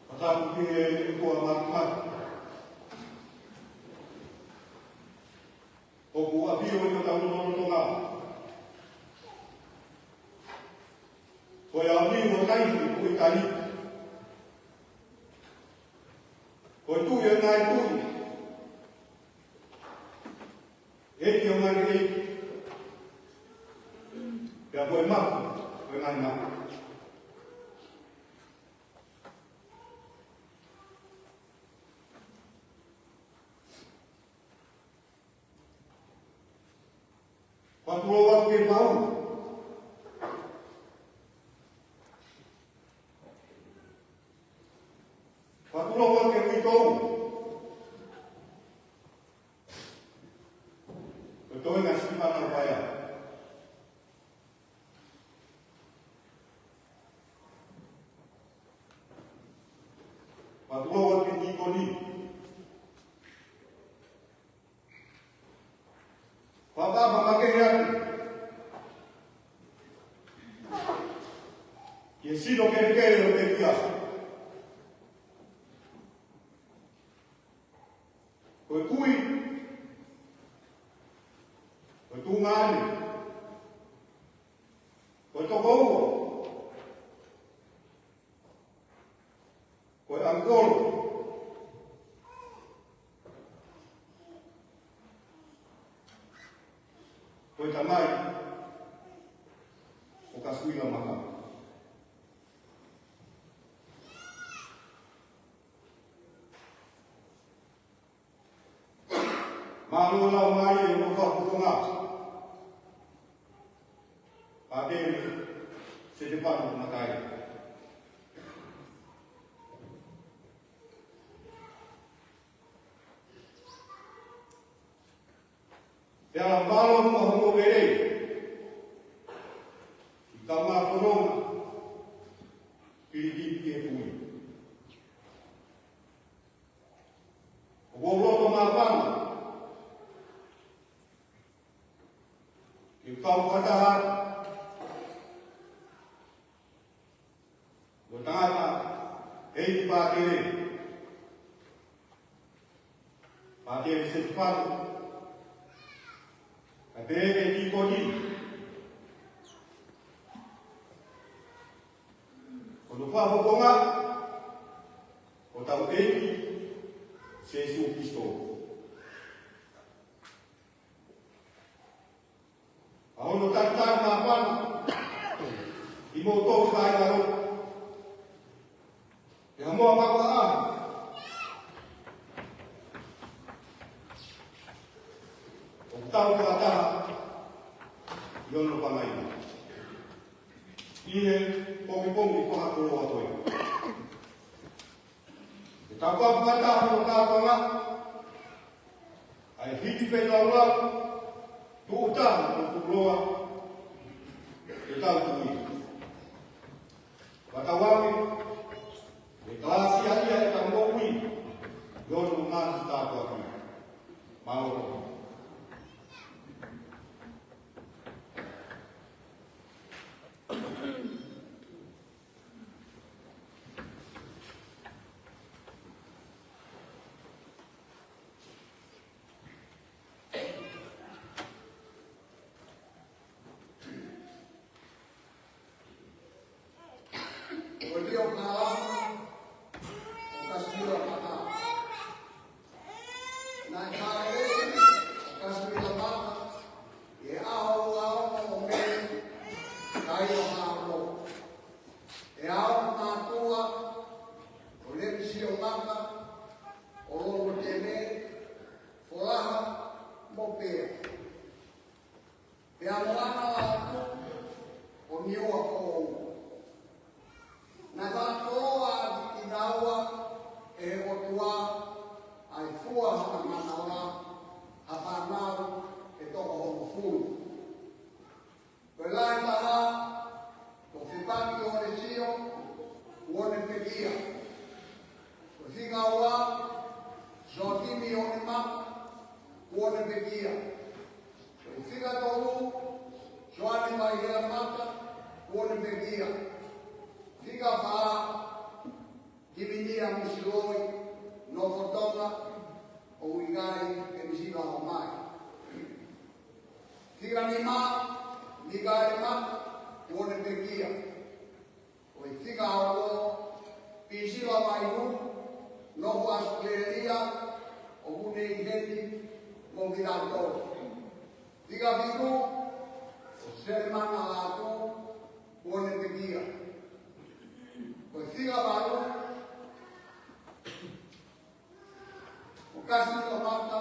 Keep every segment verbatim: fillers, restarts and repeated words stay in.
Fakatapu ki he ʻOtua Mafimafi. ʻOku ʻafio ʻi hotau lotolotonga. Ko e ʻaho ni ʻo e taimi ʻo e taimi. Ko e Tuʻi ʻo e ngaahi tuʻi. ʻEiki ʻo e ngaahi ʻeiki. Pea ko e Mafi ʻo e ngaahi mafi. Fakatulou atu ki he Faʻu. Fakatulou atu ki he Uitou. Ko e toenga Sitifano Paea. Fakatulou atu ki he tīkoni. Fakatapu makehe atu ki he sino kelekele ʻo e pekia. Ko e kui, ko e tuongaʻane, ko e tokoua, ko e ʻangikolo, ko e tamai, ko Kasuila Maka. Mālō e lau mai ʻe hono fakafofonga, Pātele Setefano Matai. Pea mālō muʻa hono lelei ki he kau fononga Filipipi ʻi he kui. ʻOku ou loto māfana ke u kau fakataha mo e tangataʻeiki Pātele, Pātele Setefano, kae pehē ki he tīkoni, ko hono fakafofonga ʻo hotau ʻEiki Sīsū Kalaisi. ʻA hono tataki māfana kimoutolu kāingalotu, ʻi ha moʻa papa ʻa ʻoku tau fakataha ʻi hono pangai. ʻI he pongipongi faka- Tau fakataha mo tau panga, ʻa e hiki pē tau lau, tuʻu taha mo tuʻuloa, ke tau tui. Fakatauange, ʻe kalāsiaʻia ʻetau moʻui, ʻi hono ngaahi tāpuaki. Mālō. Ko Lio Kalama, ʻo Kasimila Maka. Naʻe fāʻeleʻi ʻe Kasimila Maka ʻi he ʻaho ua ono ʻo Mē, taha hiva fā ono, ʻe he ongo mātuʻa, ko Lemisio Maka, ʻo Longoteme, Folaha mo Pea. Pea mo ʻAna Lātū, ʻo Niuafoʻou. Naʻe fakakoloa ʻaki kinaua ʻe he ʻOtua ʻa e fua ha manava, ha fānau ʻe toko hongofulu. Ko e lahi taha, ko Fepaki ʻOnesio, kuo ne pekia. Ko e fika ua, Soakimi ʻOnemaka, kuo ne pekia. Ko e fika tolu, Soane Vaihela Maka, kuo ne pekia. Fika fā, Kiminia Misiloi, Nofotonga, ʻoku ʻikai ke misiva ʻo mai. Fika nima, Mikaele Maka, kuo ne pekia. Ko e fika ono, Pisila Vaihu, nofo ʻAositelēlia, ʻoku ne ʻi heni mo kitautolu. Fika fitu, ko Selemana Lātū, kuo ne pekia. Ko e fika valu, ko Kasimila Maka,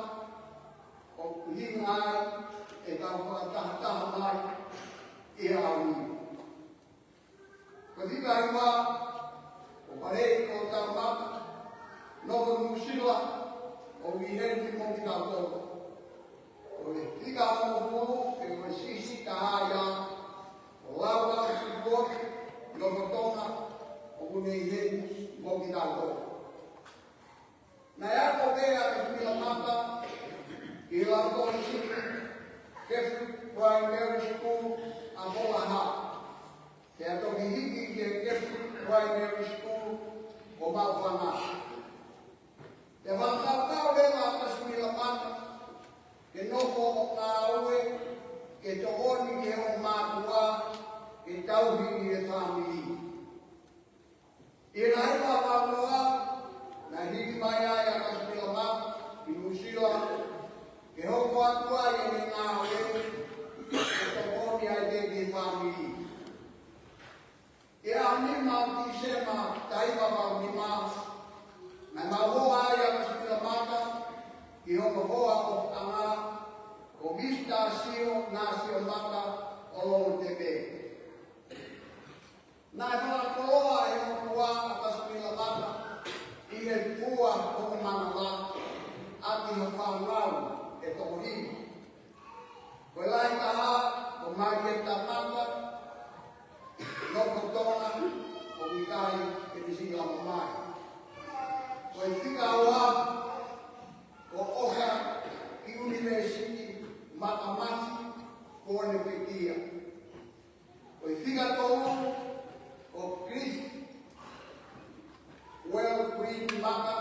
ʻoku ʻuhinga ai ʻetau fakatahataha mai ʻi he ʻaho ni. Ko e fika hiva, ko Palei ko Taumaka, nofo Nuʻusila, ʻoku ʻi heni mo kitautolu. Ko e fika hongofulu, pe ko e siʻisiʻi taha ia, ko Laulala Sikuoki, nofo Tonga, ʻoku ne ʻi heni mo kitautolu. Naʻe ako pē ʻa Kasimila Maka ʻi he Lautohi Sipi, Catholic Primary School, ʻApolaha. Pea toki hiki ki he Catholic Primary School ʻo Maʻufanga. Pea fakakaukau leva ʻa Kasimila Maka ke nofo ʻo ngāue ke tokoni ki hono mātuʻa ke tauhi e fāmili. ʻI he taha hiva valu noa, naʻe hiki mai ai ʻa Kasimila Maka ki Nuʻusila, ke hoko atu ai ʻene ngāue, ke tokoni ai pē ki he fāmili. ʻI he ʻaho nima ʻo Tīsema taha hiva valu nima, naʻe maʻu hoa ai ʻa Kasimila Maka ki hono hoa ʻofaʻanga, ko Misitā Sio Nāsio Maka ʻo Longoteme. Naʻe fakakoloa ʻe he ʻOtua ʻa Kasimila Maka ʻi he fua hono manava ʻaki ha fānau ʻe toko nima. Ko e lahi taha, ko Malieta Maka, nofo Tonga, ʻoku ʻikai ke misiva ʻo mai. Ko e fika ua, ko ʻOfa ki ʻUnivēsiti Maka Mafi, kuo ne pekia. Ko e fika tolu, ko Cliff Well Green Maka,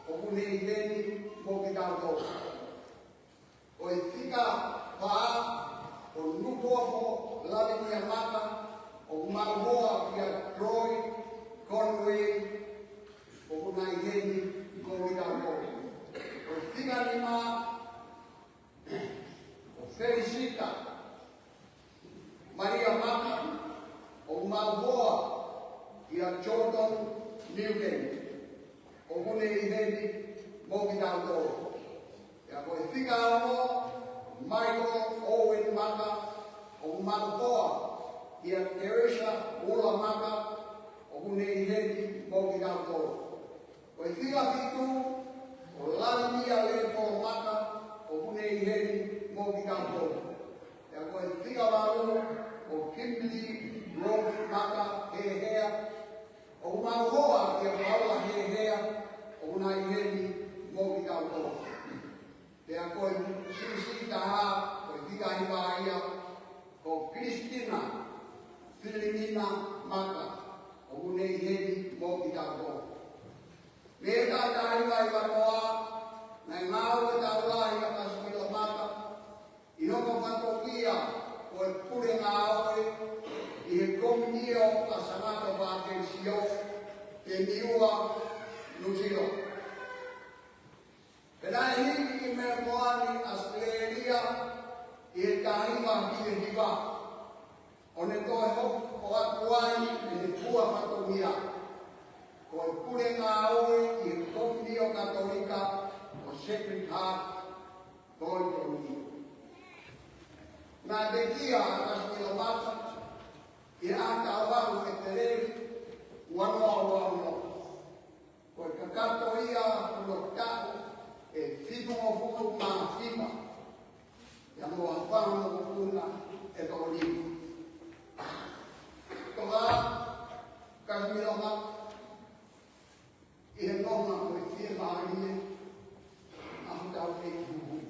ʻoku ne ʻi heni mo kitautolu. Ko e fika fā, ko Nukuofo Lavinia Maka, ʻoku maʻu hoa kia Troy Conway, ʻoku na ʻi heni mo kitautolu. Ko e fika nima, ko Felisita Malia Maka, ʻoku maʻu hoa kia Jordan Newton, ʻoku ne ʻi heni mo kitautolu. Pea ko e fika ono, Michael Owen Maka, ʻoku maʻu hoa kia Teresa Ula Maka, ʻoku ne ʻi heni mo kitautolu. Ko Ko e fika fitu, ko Lalimia Lēpolo Maka, ʻoku ne ʻi heni mo kitautolu. Pea ko e fika valu, ko Kimberly Rose Maka Hehea, ʻoku mau hoa kia Paula Hehea, ʻoku na ʻi heni mo kitautolu. Pea ko e siʻisiʻi taha, ko e fika hiva ia, ko Christina Filimina Maka, ʻoku ne ʻi heni mo kitautolu. Mei he taʻu taha hiva hiva noa, naʻe ngāue taulahi ʻa Kasimila Maka ʻi hono fatongia ko e pule ngāue ʻi he Kominio ʻa Sangato Paterisio, Temiua, Nuʻusila. Pea naʻe hiki ki Melemoni, ʻAositelēlia, ʻi he taha hiva hiva hiva, ʻo ne toe hoko atu ai ʻene fua fatongia ko e pule ngāue ʻi he Kominio Katolika ʻo Sacred Heart, Toi Toni. Naʻe pekia ʻa Kasimila Maka ʻi he ʻaho taha ʻo ʻEpeleli, ua noa ua ono. Ko e kakato ia hono taʻu ʻe fitungofulu mā fitu, pea mo ha fanga mokopuna ʻe toko nima. Toka ʻa Kasimila Maka ʻi he nonga ko e fiemālie ʻa hotau ʻEiki Huhuʻi.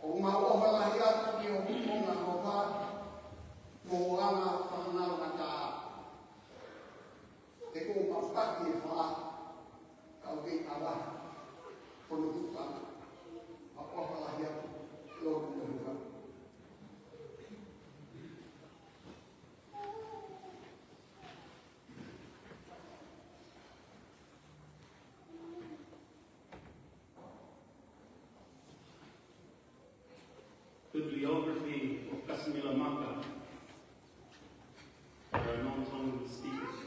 ʻOku mau ʻofa lahi atu ki hoʻo konga ʻofa mo ʻana fānau ʻatā. He ko ma paki e fā, kau kei ʻava, kono tuka, mau ʻofa lahi atu, lotu mo hiva. Bibliography of Kasimila Maka. There are no Tongan speakers.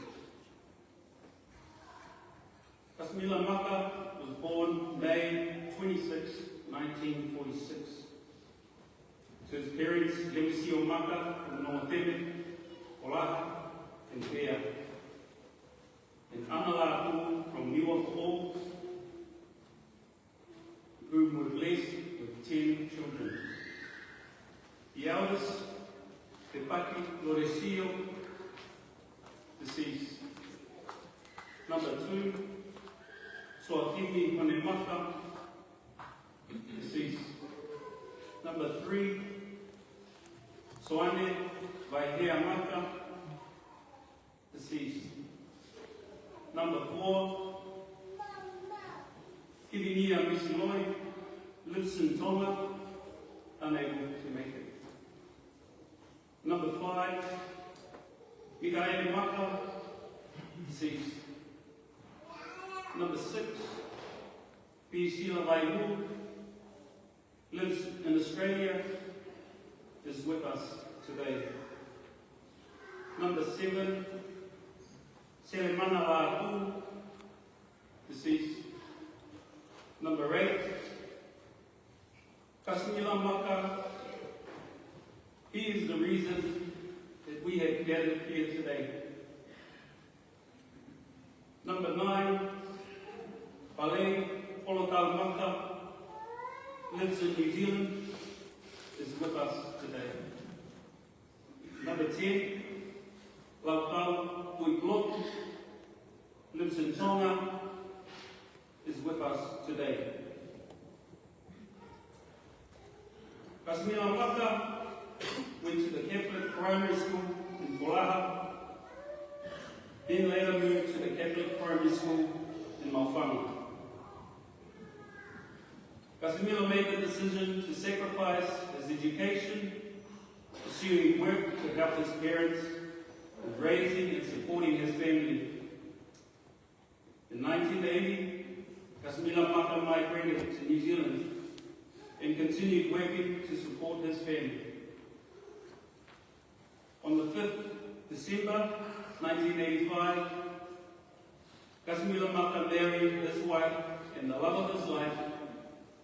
Kasimila Maka was born May twenty-sixth, nineteen forty-six, to his parents, Lemisio Maka from Nongoteme, Kolaha, and Pea, and Ana Lātū from Niuafoʻou, whom were blessed with ten children. The eldest, Tepaki Loresio, deceased. Number two, Soakimi Honemaka, deceased. Number three, Soane Vaihea Maka, deceased. Number four, Kivingia Misiloi, lives in Tonga, unable to make it. Number five, Mikaele Maka, deceased. Number six, Pisila Vaihu, lives in Australia, is with us today. Number seven, Selemana Lātū, deceased. Number eight, Kasimila Maka, he is the reason that we have gathered here today. Number nine, Palei Polotau Maka, lives in New Zealand, is with us today. Number ten, Lautau Puiklotu, lives in Tonga, is with us today. Kasimila Maka went to the Catholic Primary School in Kolaha, then later moved to the Catholic Primary School in Mafango. Kasimila made the decision to sacrifice his education, pursuing work to help his parents with raising and supporting his family. In nineteen eighty, Kasimila Maka migrated to New Zealand and continued working to support his family. On the fifth December nineteen eighty-five, Kasimila Maka married his wife and the love of his life,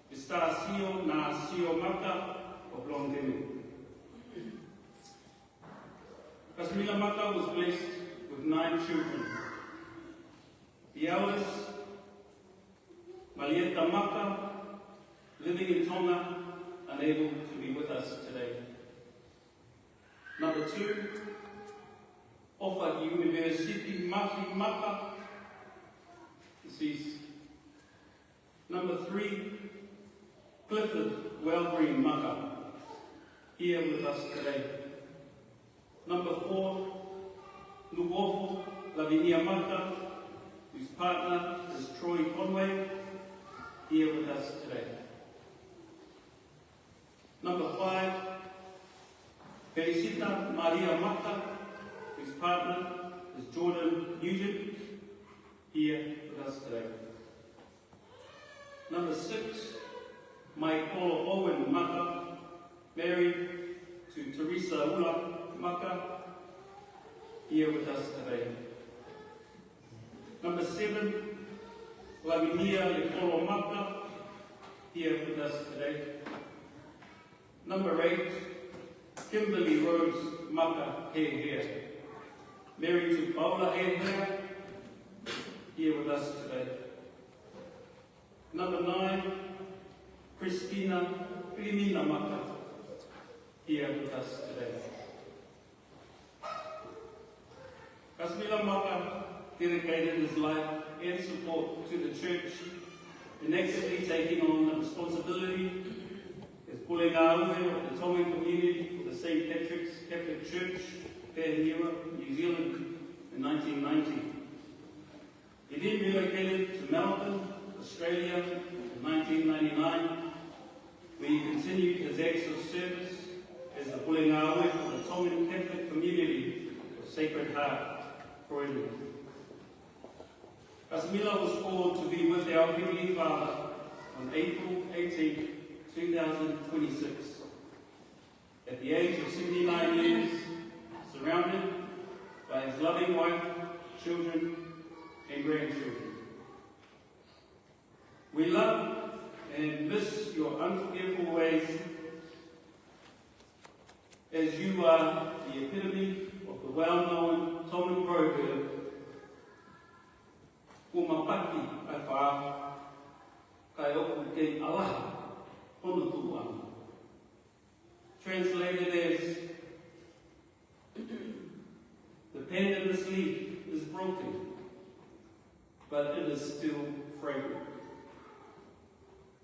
Eustacio Nasio Maka of Longdeme. Kasimila Maka was blessed with nine children. The eldest, Alieta Maka, living in Tonga, unable to be with us today. Number two, ʻOfa ki University, Mafi Maka, deceased. Number three, Clifford Wellgreen Maka, here with us today. Number four, Nukuofo Lavinia Maka, whose partner is Troy Conway, here with us today. Number five, Felicita Maria Maka, whose partner is Jordan Nugent, here with us today. Number six, Michael Owen Maka, married to Teresa Ula Maka, here with us today. Number seven, Lavinia Lekolo Maka, here with us today. Number eight, Kimberly Rose Maka Hehea, married to Paula Hehea, here with us today. Number nine, Christina Filimina Maka, here with us today. Kasimila Maka dedicated his life and support to the church in actively taking on the responsibility as Pule Ngāue of the Tongan community for the Saint Patrick's Catholic Church, Peheniwa, New Zealand, in nineteen ninety. He then relocated to Melbourne, Australia, in nineteen ninety-nine, where he continued his acts of service as the Pule Ngāue for the Tongan Catholic Community of Sacred Heart, Croydon. Kasimila was called to be with our Heavenly Father on April eighteenth, two thousand twenty-six, at the age of seventy-nine years, surrounded by his loving wife, children, and grandchildren. We love and miss your unforgettable ways as you are the epitome of the well-known Tongan proverb, "Kuo mapaki ʻa e fā, kae ʻoku kei ʻalaha hono tuʻuʻanga." Translated as, "The pen in this leaf is broken, but it is still fragrant."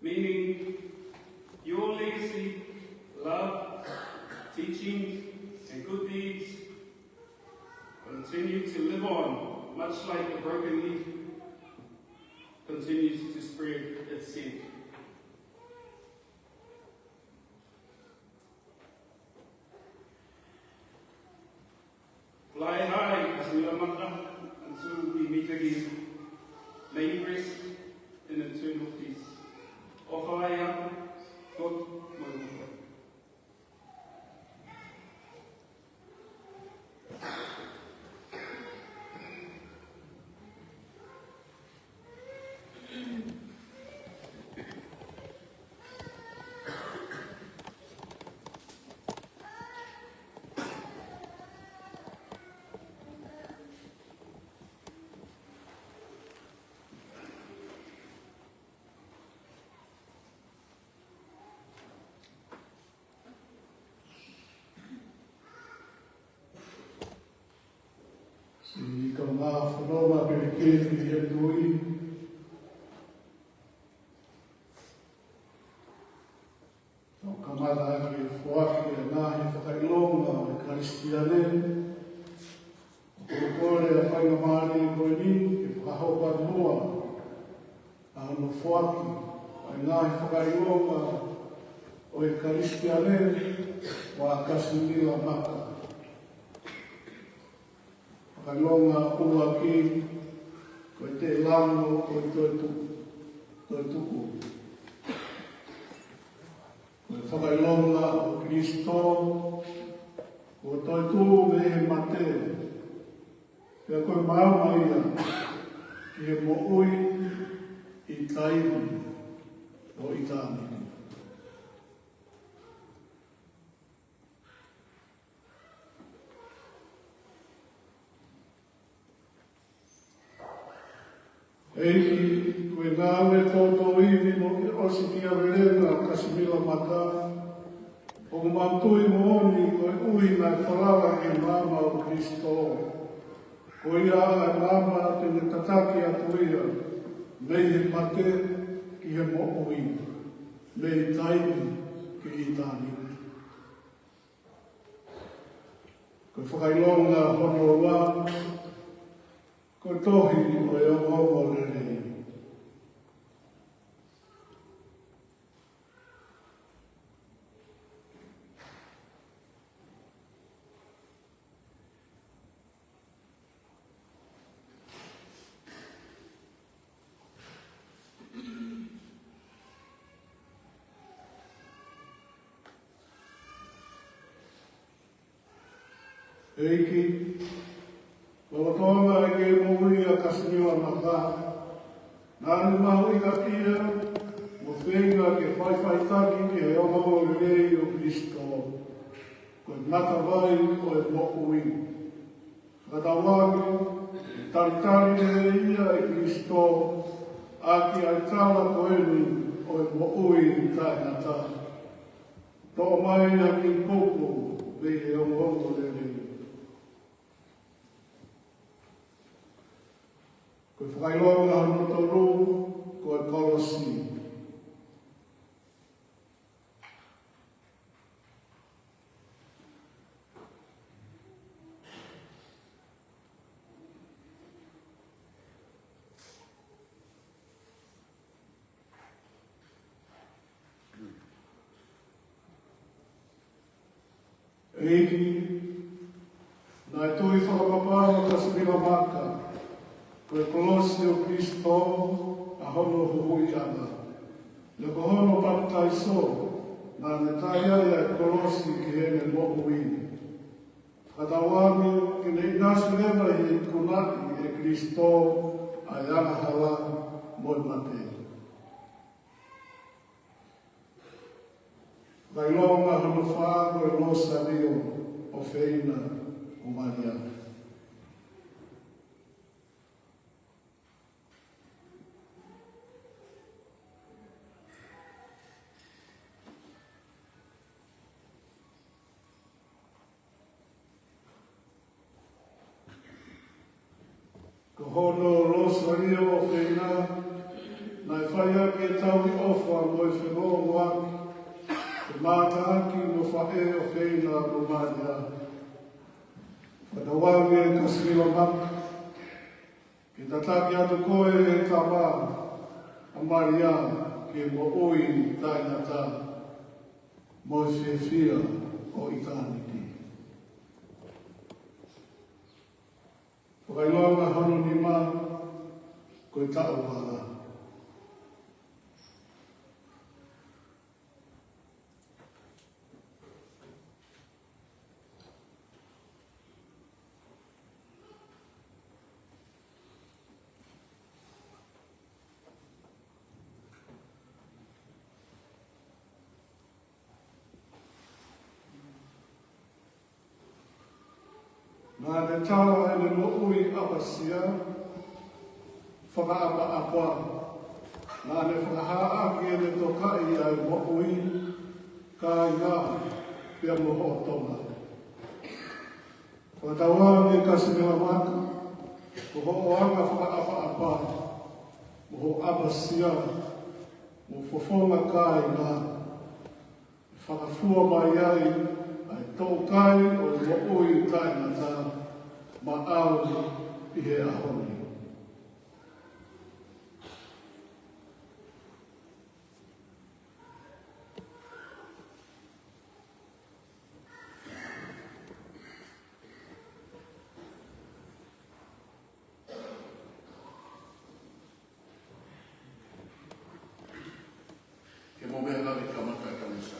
Meaning, your legacy, love, teachings, and good deeds continue to live on, much like the broken leaf continues to spread its scent. Lae hai Kasimila Maka, and so we meet again. May you rest in eternal peace. ʻOfa atu, God, my God. Siʻi kaungā fononga kelekele ʻi he tui, ʻo kamata ʻaki e foaki ʻa e ngaahi fakaʻilonga ʻo e Kalisitiane, ʻoku ou kole ʻa e faingamālie ko eni ke fakahoko atu muʻa ʻa hono foaki ʻa e ngaahi fakaʻilonga ʻo e Kalisitiane ʻa Kasimila Maka. Fakaʻilonga ʻuluaki, ko e Teʻelango ʻo e Toetuʻu, Toetuʻu. Ko e fakaʻilonga ʻo Kalaisi, kuo toetuʻu mei he mate, pea ko e maama ia ki he moʻui ʻi taimi ʻo ʻitāniti. Ko ʻEiki, ko e ngāue toutou ivi mo e ʻosikiavelenga ʻa Kasimila Maka, ʻoku mau tui moʻoni ko e ʻuhinga e falala ki he maama ʻo Kalaisi. Ko ia ʻa e maama te ne tataki atu ia mei he mate ki he moʻui, mei taimi ki ʻitāniti. Ko e fakaʻilonga hono ua, ko e tohi ʻo e ongoongolelei. ʻEiki, lolotonga ʻene moʻui ʻa Kasimila Maka, naʻa ne mahuʻingaʻia mo feinga ke faʻifaʻitaki ki he ongoongolelei ʻo Kalaisi, ko e matavai ʻo e moʻui. Fakatauange, talitali lelei ia ʻe Kalaisi, ʻaki ʻa e tala ko eni ʻo e moʻui taʻengata. Toʻo mai ʻa e kiʻi poupou mei he ongoongolelei. Ko e fakaʻilonga hono tolu, ko e kolosi. ʻEiki, naʻe tui fakapapau ʻa Kasimila Maka, ko e kolosi ʻo Kalaisi ʻa hono huhuʻiʻanga. Pea ko hono papitaiso, naʻa ne taʻi ai ʻa e kolosi ki heʻene moʻui. Fakatauange ke ne ʻinasi leva ʻi he ikunaʻi ʻe Kalaisi ʻa e angahala mo e mate. Fakaʻilonga hono fā, ko e Losālio ʻofeina ʻo Malia. Ko hono Losālio ʻofeina, naʻe fai ʻaki e tauhi ʻofa mo e fenōnuaki ki he mātuʻa mo e faʻē ʻofeina ko Malia. Fakatauange Kasimila Maka, ke tataki atu koe ʻe he Tamai ʻa Malia ki he moʻui taʻengata mo e fiefia ʻo ʻitāniti. Fakaʻilonga hono nima, ko e taʻovala. Naʻa ne tala ʻene moʻui ʻapasia, fakaʻapaʻapa. Naʻa ne fakahā ʻaki ʻene tokaʻi ʻa e moʻui, kāinga, pea mo hoʻo Tonga. Fakatauange Kasimila Maka, ko hoʻo anga fakaʻapaʻapa, mo hoʻo ʻapasia, mo e fofonga kāinga, fakafua mai ai ʻa e toʻukai ʻo e moʻui taʻengata maʻau ʻi he ʻaho ni. Ke mou meʻa lave kamata e kau sa.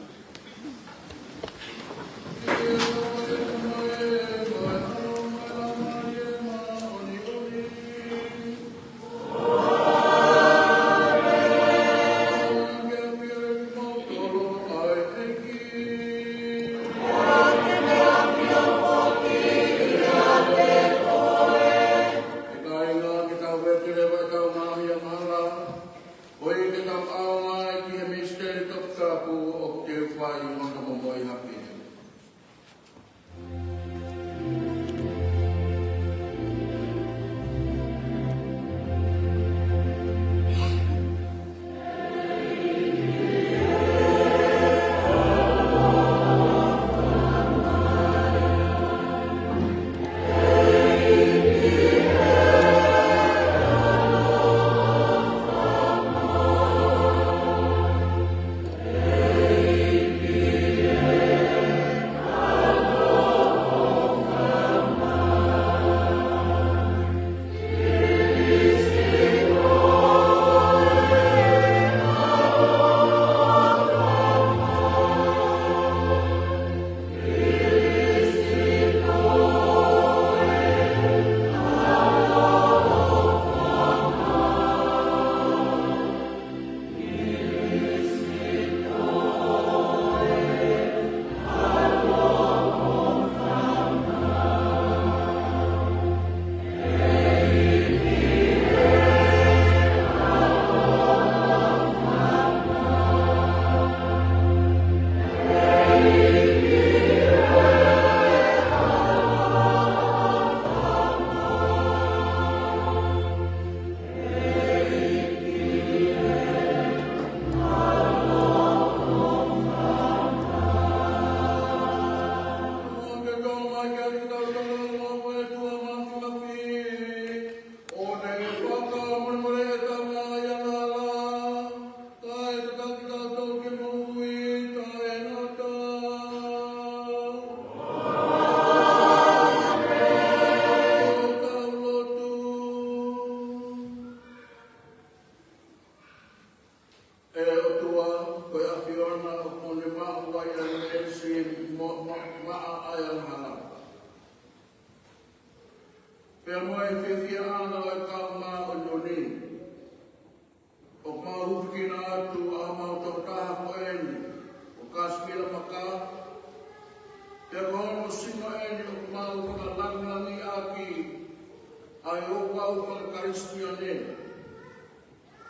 Kalisitiane,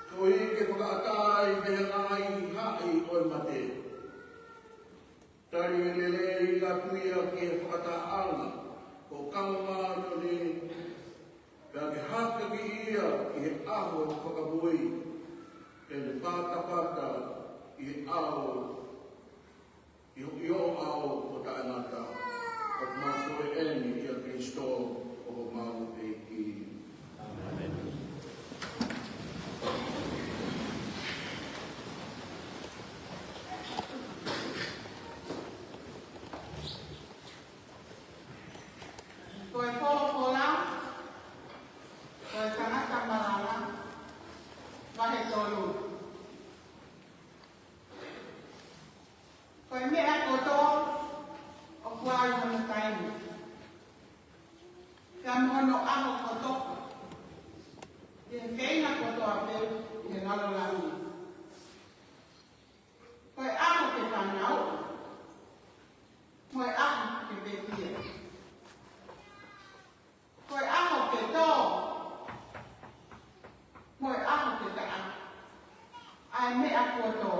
koeʻuhi ke fakaʻatā ʻa e ngaahi haʻi ʻo e mate. Tali lelei atu ia ki he fakatahaʻanga ʻo e Kau Māʻoniʻoni, pea ke hake ki ai ʻi he ʻaho ʻo e fakavui, ke ne patapata ʻi he ʻao, ʻi, ʻi hoʻo ʻao ʻo taʻengata. ʻOku mau kole eni ʻia Kalaisi ko homau ʻEiki. ʻĀmeni. Ko e folofola, ko e Tangata Malanga, vahe tolu. Ko e meʻa kotoa ʻoku ʻi ai hono taimi, pea mo hono ʻaho kotoa ʻi he feinga kotoa pē ʻi he lalolagi. Ko e ʻaho ke fanauʻi, mo e ʻaho ke pekia. Ko e ʻaho ke tō, mo e ʻaho ke taʻaki ʻa e meʻa kuo tō.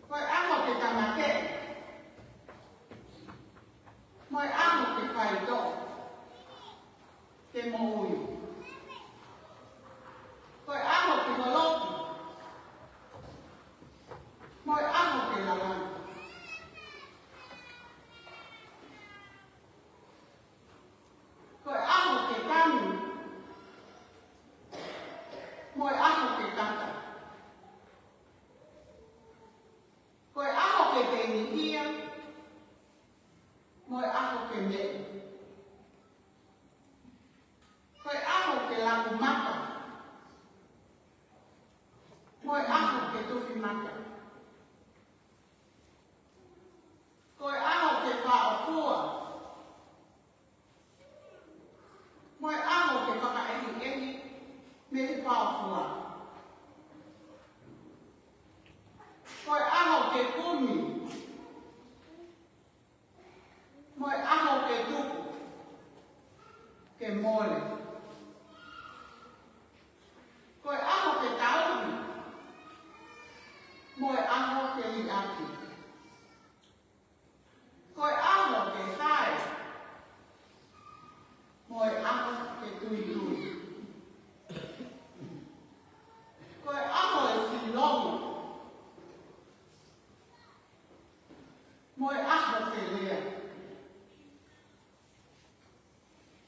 Ko e ʻaho ke tāmateʻi, mo e ʻaho ke faitoʻo ke moʻui. Ko e ʻaho ke holoki, mo e ʻaho ke lalanga. Ko e ʻaho ke tangi, mo e ʻaho ke kata. Ko e ʻaho ke tengihia, mo e ʻaho ke meʻa. Ko e ʻaho ke laku maka, mo e ʻaho ke tufi maka. Ko e ʻaho ke fāʻofua, mo e ʻaho ke fakaʻehiʻehi mei he fāʻofua. Ko e ʻaho ke kumi, mo e ʻaho ke tuku ke mole. Ko e ʻaho ke tauhi, mo e ʻaho ke liʻaki. Ko e ʻaho ke hae, mo e ʻaho ke tuitui. Ko e ʻaho ʻe silongo, mo e ʻaho ke lea.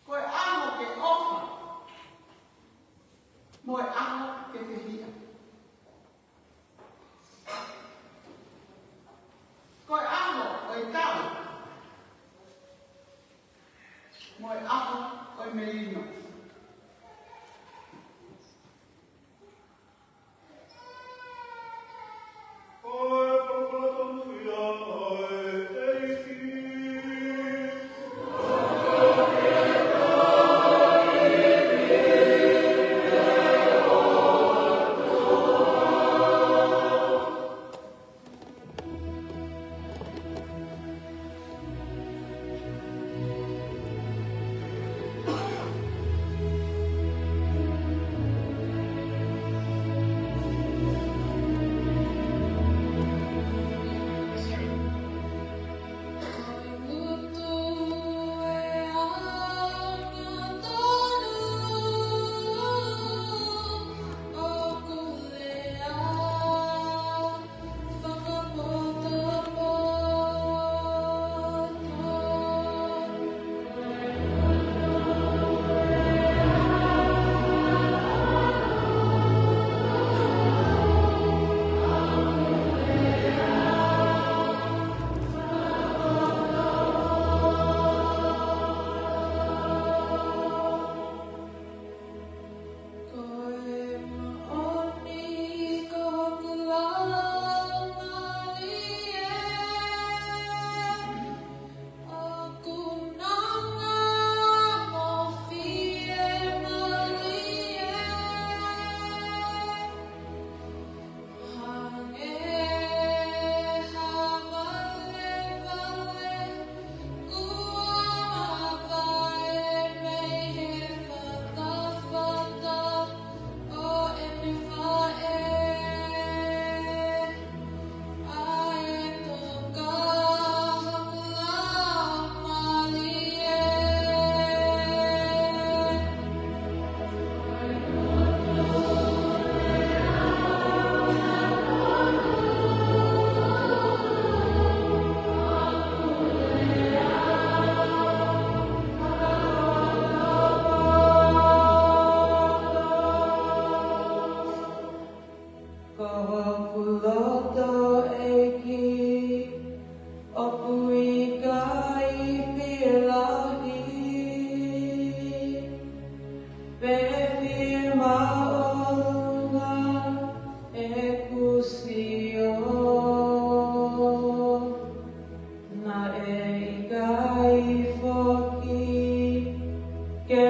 Ko e ʻaho ke ʻofa,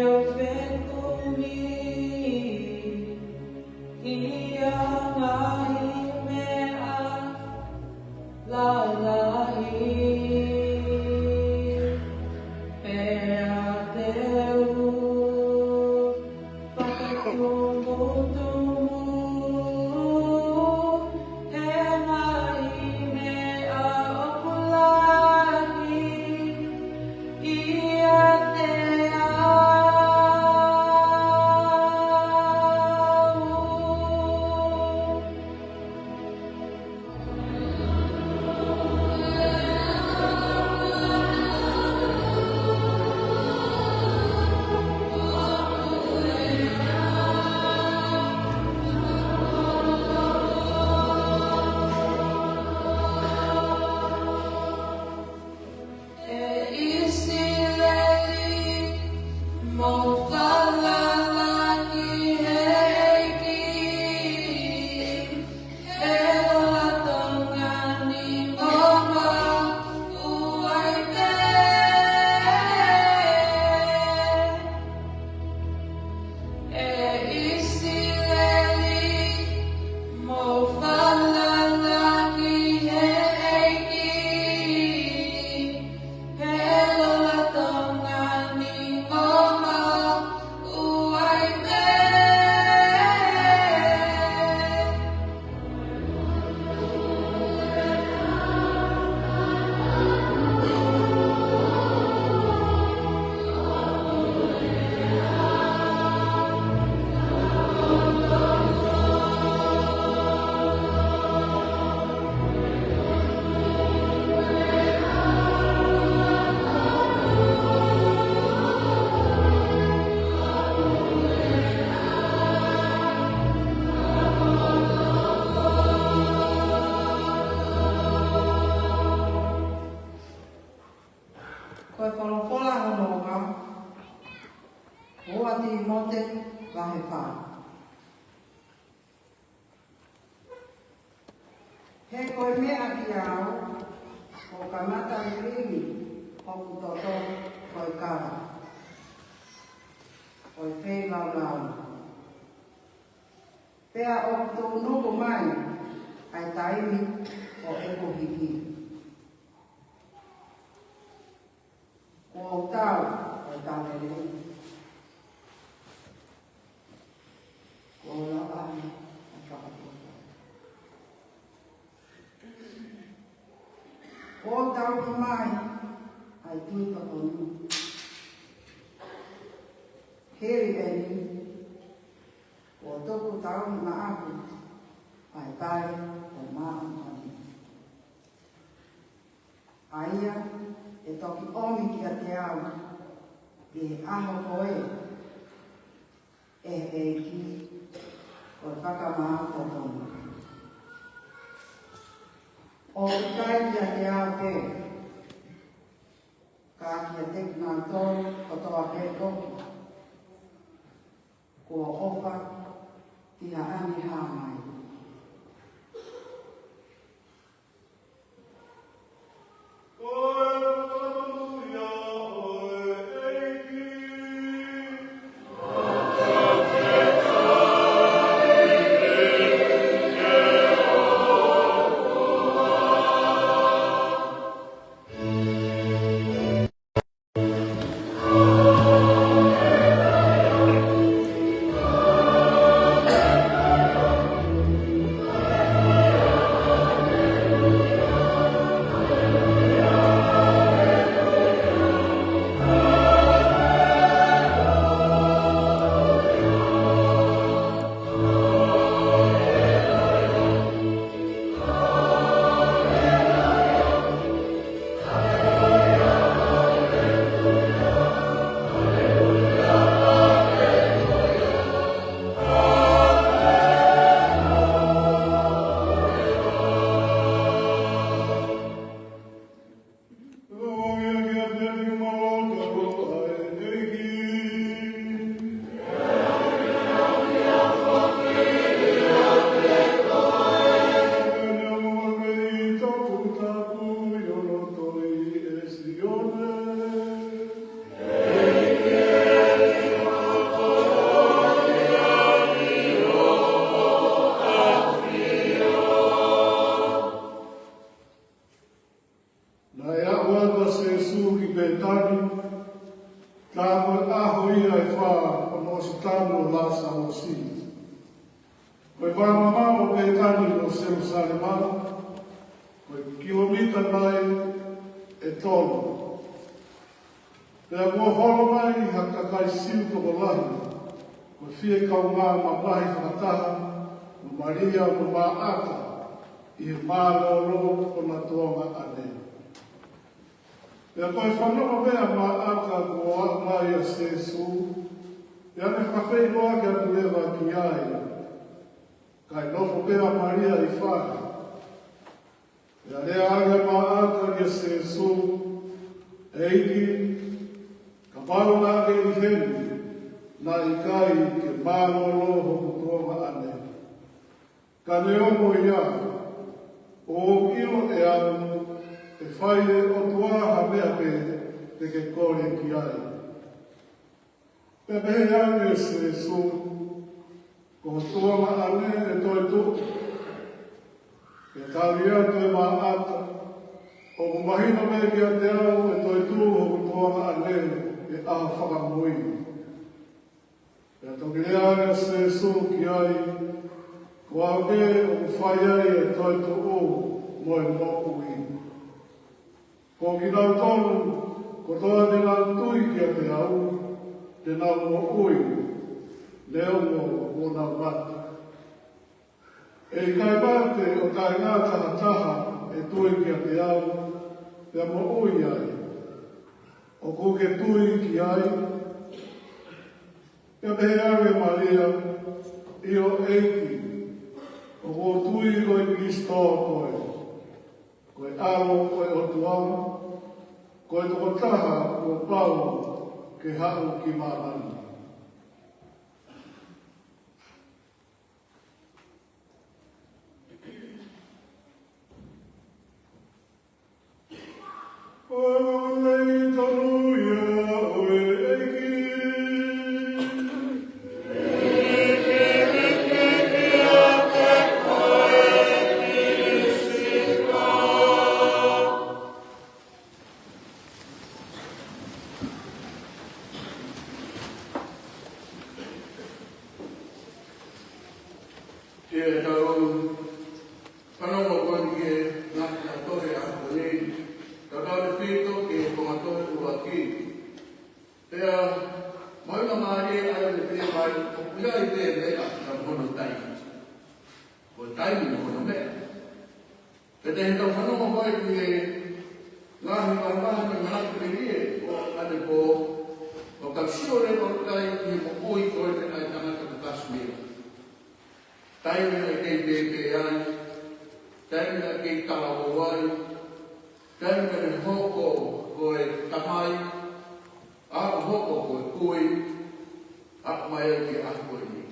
Fekumi ki he ngaahi meʻa lalahi, pea te u fakatumutumu he ngaahi meʻa ʻoku lahi ʻiate au. ʻE ʻIsileli, mou falala ki he ʻEiki, he lolotonga ni ʻoku ʻi ai pē. ʻE ʻIsileli, mou falala ki he ʻEiki, he lolotonga ni ʻoku ʻi ai pē. Ko e folofola hono ua, ua Tīmote vahe fā. He ko e meʻa kiate au, ʻoku kamata lilingi hoku toto ko e kava, ko e feilaulau. Pea ʻoku tuʻunuku mai ʻa e taimi ʻo ʻeku hiki. Kuo u tau ʻa e tau lelei. Kuo u lau ʻa e fakapotopoto. Kuo u tau mai ʻa e tui totonu. Hili eni, kuo tuku tauhi maʻaku ʻa e pale ʻo māʻoniʻoni, ʻa ia ʻe toki ʻomi kiate au ʻi he ʻaho ko ē ʻe he ʻEiki, ko e fakamaau totonu. ʻOku ʻikai kiate au pē, ka kiate kinautolu kotoa pē foki kuo ʻofa ki haʻane hā mai. Tamu ʻo Lāsalosi. Ko e vā mamao ʻo Pētani mo Selusalema, ko e kilomita nai ʻe tolu. Pea kuo holo mai ha kakai Siu tokolahi, ko e fie kaungā mamahi fakataha mo Malia mo Māʻata, ʻi he mālōlō ʻo hona tuongaʻane. Pea ko e fanongo mai ʻa Māʻata kuo aʻu mai ʻa Sēsū, pea ne fakafeʻiloaki atu leva ki ai, kae nofo pē ʻa Malia ʻi fale. Pea lea ange ʻa Māʻata kia Sēsū, ʻEiki, kapau naʻa ke ʻi heni, naʻe ʻikai ke mālōlō hoku tuongaʻane. Ka neongo ia, ʻoku ou ʻilo ʻe au, ʻe fai ʻe he ʻOtua ha meʻa pē te ke kole ki ai. Pea pehē ange ʻe Sēsū, Ko ho tuongaʻane ʻe toetuʻu. Pea tali atu ʻe Māʻata, ʻOku mahino mai kiate au ʻe toetuʻu hoku tuongaʻane ʻi he ʻaho fakamui. Pea toki lea ange ʻa Sēsū ki ai, Ko au pē ʻoku fai ai ʻa e toetuʻu mo e moʻui. Ko kinautolu kotoa te nau tui kiate au, te nau moʻui, neongo kuo nau mate. ʻE ʻikai mate ʻo taʻengata ha taha ʻe tui kiate au, pea moʻui ai. ʻOku ke tui ki ai? Pea pehē ange ʻe Malia, ʻIo ʻEiki, ʻoku ou tui ko e Kilisitō koe, ko e ʻAlo ʻo e ʻOtua, ko e tokotaha kuo pau ke haʻu ki māmani. Ko e lelei tonu ia ʻo e ʻEiki. Ke tau fanongo ko eni ki he ngaahi tohi ʻa ko eni, tatautefito ki he konga tohi ʻuluaki. Pea, mahuʻinga mālie ʻa e meʻa pē mai, ʻoku ʻi ai pē meʻa ʻi hono taimi. Ko e taimi ʻi hono meʻa. Pea te tau fanongo ko ē ki he ngaahi vahevahe mo e manatu melie ʻo ʻanepō, ʻo tau sio leva ʻo kai ki he moʻui ko ē ʻa e tangata ko Kasimila. Taimi naʻe kei pēpē ai, taimi naʻe kei talavou ai, taimi naʻe hoko ko e tamai, ʻa hoko ko e kui, ʻa mai ai ki he ʻaho ko eni.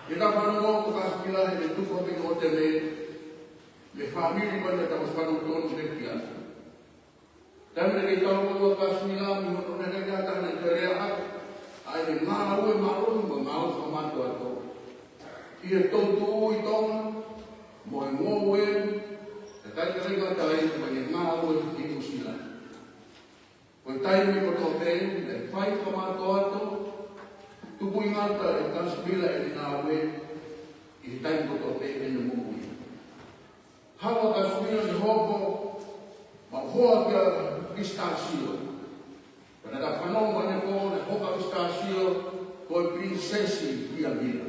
ʻI heʻetau fanongo ko Kasimila heʻene tupu hake ki ʻōtele, mei he fāmili ko eni naʻa tau fanongo tonu pē ki ai. Taimi naʻe kei talavou ʻa Kasimila, mei hono ʻikai ke ʻi ai ha taha naʻe toe lea ʻaki ʻa ʻene ngāue māʻolunga mo e ngāue fakamātoato ʻi he toetuʻu ʻi Tonga, mo e ngoue, ʻa e taimi naʻe kei talavou mo ʻene ngāue ʻi Nuʻusila. Ko e taimi kotoa pē naʻe fai fakamātoato, tupuʻi ngata ʻe Kasimila ʻene ngāue ʻi he taimi kotoa pē ʻene moʻui. Haʻu ʻa Kasimila ne hoko maʻu hoa kia Pistāsio. Pea naʻa tau fanongo ʻanepō naʻe hoko ʻa Pistāsio ko e pilinisesi kia Mila.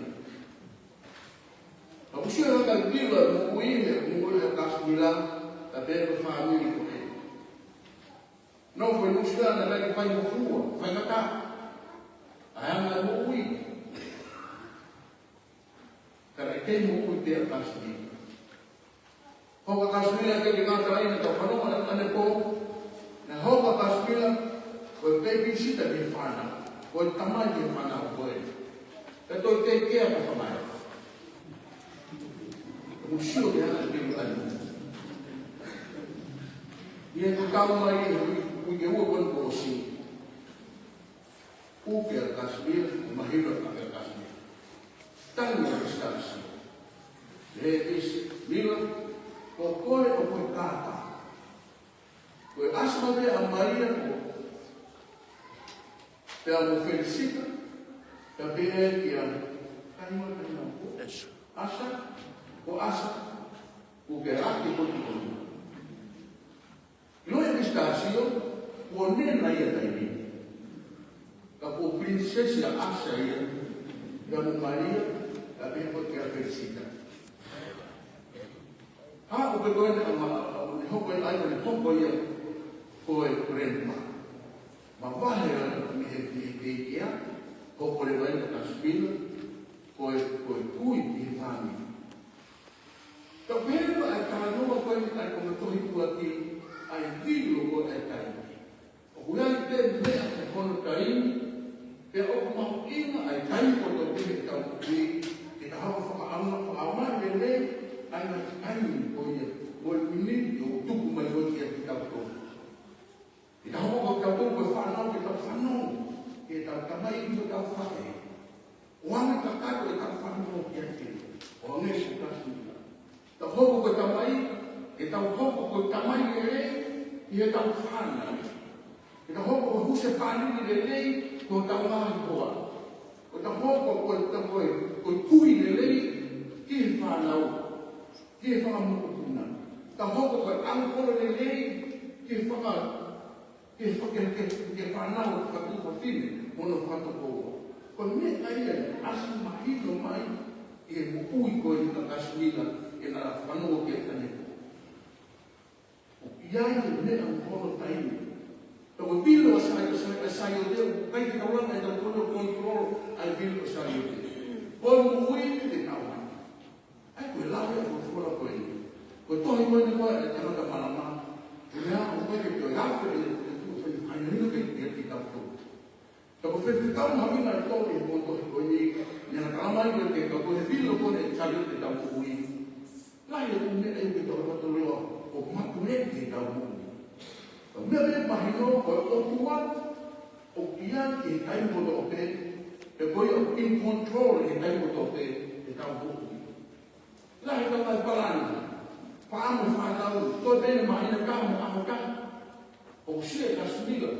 Pea ʻoku sio ʻa Mila moʻui he moʻui ʻa Kasimila, ka pē ko e fāmili ko ē. Nofo ʻi Nuʻusila naʻe ʻikai ke fai mo fua, fai ngata. ʻA e anga e moʻui. Ka naʻe kei moʻui pē ʻa Kasimila. Hoko ʻa Kasimila ke ke ngata ai naʻa tau fanongo ʻanepō. Naʻe hoko ʻa Kasimila, ko e pēpisita ki he fānau. Ko e tamai ki he fānau ko ē. Pea toe take care ʻa e fānau. Mo sio ki he anga e pili ʻanepō. ʻI heʻeku tau mai ʻi he uike ua kuo ʻosi. Uke ʻa Kasimila, mahino ʻa Kasimila. Tangi ʻa Pistāsio. He Kasimila, ko koe ʻoku ou kākā. Ko e ʻasi mai pē ʻa Malia ko, pea mo Felisita, Ka pehē kia Taima, Taima, ko ʻAsa, ko ʻAsa, kuo ke ʻalu ki he potu ʻoku ʻi loto Sitesio, kuo nena ia taimi ni. Ka ko e pilinisesi ʻa ʻAsa ia, ia mo Malia, ka pehē ko ia kia Felisita. Haʻu pē ko ē ʻo ne hoko ia, ʻai ko ē ʻo ne hoko ia ko e grandpa. Mavahe ʻa e mei he, mei he daycare, hoko leva ia ʻa Kasmila ko e, ko e kui ki he fāmili. Ka pehē ʻa e talanoa ko eni ʻa e kau tohi ʻuluaki, ʻa e vilo ko ē ʻa e taimi. ʻOku ʻi ai pē meʻa ʻi hono taimi, pea ʻoku mahuʻinga ʻa e taimi kotoa pē ʻi heʻetau moʻui, ke tau hoko ʻo fakaʻaonga, fakaʻaongaʻi lelei ʻa e ngaahi taimi ko ia, mo e miniti ʻoku tuku mai ko ē kiate kitautolu. Ke tau hoko ʻo tau ko e fānau, ke tau fanongo ki heʻetau tamai mo ʻetau faʻē. ʻO ʻoange kakato ʻetau fanongo kiate ia, ʻo hangē ko Kasmila. Tau hoko ko e tamai, ke tau hoko ko e tamai lelei ki heʻetau fānau. Ke tau hoko ko e husepāniti lelei ki hotau ngaahi hoa. Ke tau hoko ko e, ko e, ko e kui lelei ki he fānau, ki he fanga mokopuna. Tau hoko ko e ʻalu kolo lelei ki he fanga, ki he fanga, ki he, ki he fānau fakatuofefine mo hono fakatokouá. Ko e meʻa ia ʻoku ʻasi mahino mai ʻi he moʻui ko eni ʻa Kasmila, ʻi heʻena fanongo ki he ʻanepo. ʻOku ʻi ai e meʻa ʻi hono taimi. Ka ko e vilo ʻa Sai-, ʻa Sai-, ʻa Saiote, ʻoku ʻikai ke tau lava ʻe tautolu ʻo control ʻa e vilo ʻa Saiote. Ko e moʻui ke tau ʻai. ʻA ia ko e lau ia ko e folofola ko eni. Ko e tohi ko eni ko e tangata malanga. Ko e meʻa ʻoku ʻikai ke toe afe ʻe he ʻOtua ʻo fai, fai ʻa e lau ia kiate kitautolu. Ka ko e faifekau mahuʻinga ʻa e tohi, ko e tohi ko eni, naʻá na talamai ko ē ke ka ko e vilo ko ē ʻa Saiote ʻi heʻetau moʻui. Lahi e ʻū meʻa ʻoku tau lava ʻo toloa ʻo matuleʻi ʻi heʻetau moʻui. Ka ko e meʻa ia ʻoku mahino ko e ʻOtua ʻoku ʻi ai ʻi he taimi kotoa pē, pea ko ia ʻoku in control ʻi he taimi kotoa pē ʻi heʻetau moʻui. Lahi e ngaahi palani, fāmili, fānau, toe pē ʻene māhina taha mo e ʻaho taha. ʻOku aʻusia ʻe Kasmila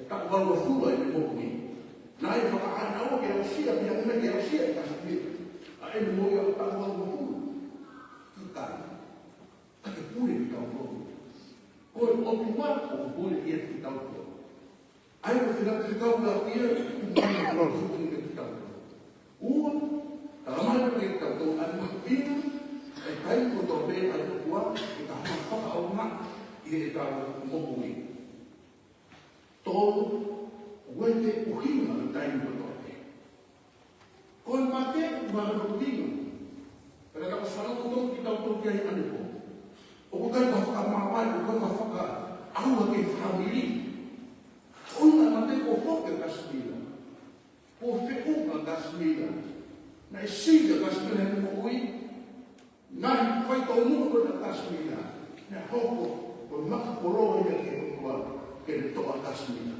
e taʻu valungofulu ʻene moʻui. Naʻe fakaʻānaua ke aʻusia, pea naʻe aʻusia ʻe Kasmila ʻa ʻene moʻui ʻa e taʻu valungofulu. ʻIkai. Ka ke pule kitautolu. Ko e ʻOtua ʻoku pule kiate kitautolu. ʻA ia ko e fina ke kau la ia, ʻoku pule kiate kitautolu. Ua, talamai kiate kitautolu ʻa e mahuʻinga ʻa e taimi kotoa pē ʻa e ʻOtua, ke tau hanga ʻo fakaʻaongaʻi ʻi heʻetau moʻui. Tolu, ʻoku ʻi ai e ʻuhinga ʻo e taimi kotoa pē. Ko e mate ʻoku ʻi ai hono ʻuhinga. Pea ka tau ʻosi fanongo kitautolu ki ai ʻanepō, ʻoku ʻikai ke fakamavae, ʻoku ʻikai ke fakaʻauha ki he fāmili. Ko e ʻuhinga e mate kuo foki ʻa Kasmila. Kuo feʻunga ʻa Kasmila. Naʻe sili ʻa Kasmila heʻene moʻui. Ngaahi faitoʻo nunga ko ē ʻa Kasmila, naʻe hoko ko e maka koloa ia ki he ʻOtua ke ne toʻo ʻa Kasmila.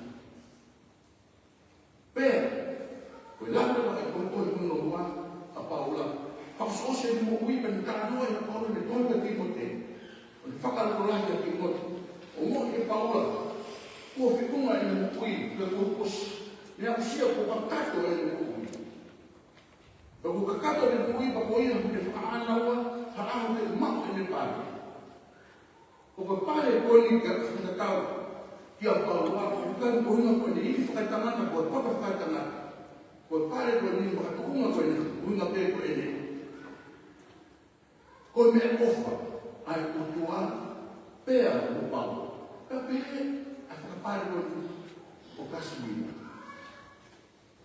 Pea ko e lave leva ʻa e tohi ko eni ʻa Paula, fakaʻosiʻosi ʻene moʻui pea ne talanoa ʻa Paula ʻi he tohi kia Tīmote, ʻo ne fakalotolahi kia Tīmote, ʻo moʻoni ʻa Paula, kuo feʻunga ʻene moʻui, pea kuo ʻosi, ne aʻusia kuo kakato ʻene moʻui. Pea kuo kakato ʻene moʻui, pea ko ia ʻoku ne fakaʻānaua ha ʻaho ke maʻu ʻene pale. Ko e pale ko eni, ka fakatatau kia Paula, ʻoku ʻikai ko e ʻuhinga ko ʻene ivi fakaetangata, ko e papa fakaetangata. Ko e pale ko eni, makatuʻunga ko ʻene ʻuhinga pē ko ʻene, ko e meʻaʻofa ʻa e ʻOtua pea mo Paula. Ka pehē ʻa e fakapale ko eni ʻo Kasmila.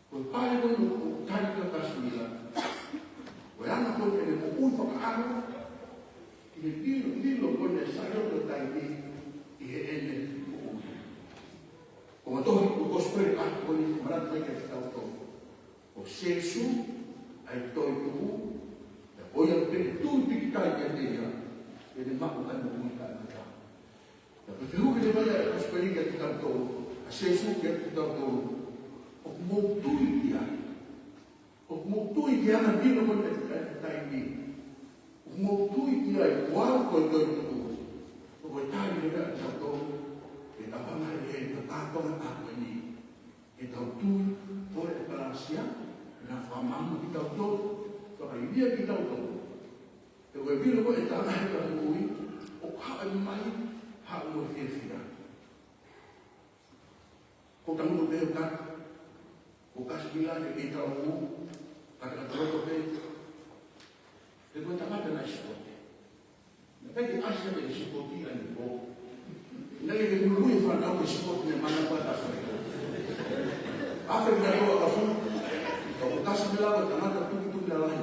Ko e pale ko eni ʻoku tali kia Kasmila, ko e anga ko ē ʻene moʻui fakaʻaho ʻi he vilo, vilo ko eni ʻa Saiote ʻi he taimi ni ʻi heʻene moʻui. Ko e tohi, ko e kosipeli ʻa ko eni ʻoku manatu mai kiate kitautolu. Ko Sīsū ʻa e toetuʻu, pea ko ia pē ʻe tui pīkitai kiate ia, te ne maʻu ʻa e moʻui taʻengata. Pea ko e fehuʻi leva ia ʻa e kosipeli kiate kitautolu, ʻa Sīsū kiate kitautolu: ʻOku mou tui ki ai? ʻOku mou tui ki he anga e vilo ko eni ʻa e taimi ni? ʻOku mou tui ki ai, ko au ko e toetuʻu? Ko e tali leva ia ʻa kitautolu, ʻe tau hanga ʻe he tau kātoanga ko eni, ke tau tui, ʻo e ʻekalesia, ke Maama kitautolu, fakaivia kitautolu. He ko e vilo ko ē ʻe tala he ka moʻui, ʻoku haʻu mai, haʻu mo e fiefia. Ko e tangata pē ʻoku, ko Kasipila ke kei tau ʻo, kata kata loto pē. He ko e tangata naʻe sikote. Naʻe ʻikai ke ʻasi ia ke sikote ʻa e nipo. Naʻe ʻikai ke nulu e fānau ke sikote ne mana pa ta fai. Afe na ko a fu. Ko Kasipila ko e tangata tukituki lalahi.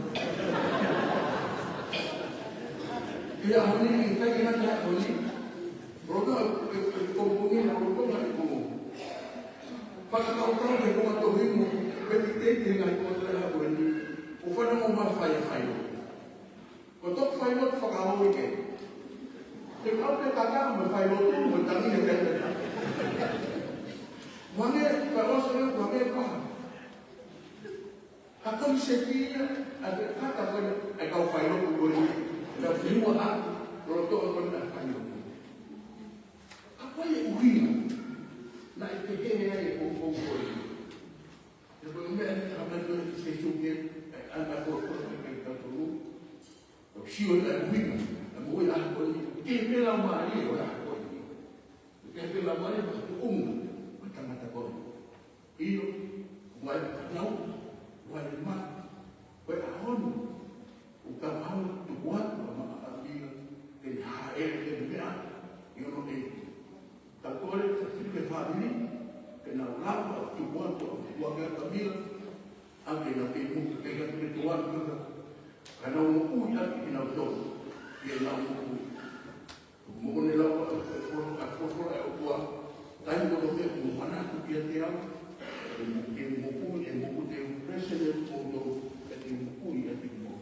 Ia ʻaho ni, ʻikai ke ngata he ʻaho ni. Roto e, e, e, ko e puni na roto na e ko. Fakakaukau ke ko ma tohi mo, pe ki te te ngai ko te la ko ni. ʻO fana mo ma fai fai. Ko e toki fai lotu fakaoli ke. Te kau te kaka mo fai lotu mo tangi he kaka. Mane, ka oso ia, mane pa. Ka ko i se kia, ʻa e kaka ko ē, ʻa e kau fai lotu ko ē, na mua atu, loto ko ē na fai lotu. Ka ko e ʻuhinga, naʻe pehē ai e ko ko ko ē. He ko e meʻa ni ka mai ko ē se suke, ʻa e ana ko ko ē ke ka tonu. ʻO sio ʻa e ʻuhinga, ʻa e moʻui ʻa ko ē, ke mela mai ʻo ʻa ko ē. Ke mela mai ʻo tuʻunga, ʻo tangata ko ē. ʻIo, ʻoku ʻi ai e fānau, ʻoku ʻi ai e mā, ko e ʻaho ni, ʻoku tau hanga tuku atu ʻa maʻa ʻa Mila, ke ne hāʻele ke ne meʻa, ʻi hono ʻeiki. Tau kole, tau fili ke fāmili, ke nau lava, tuku atu ʻa maʻa ʻa Mila, ʻa ke nau kei moʻui, ke nau kei tuʻu atu, ka nau moʻui atu kinautolu, ke nau moʻui. Mo ne lau ʻa e folofola, ʻa e folofola ʻa e ʻOtua, taimi kotoa pē ʻoku mou manatu kiate au, ʻe mo, ʻe moʻui, ʻe moʻui te u present kimoutolu, ʻe te u moʻui ʻiate kimoutolu.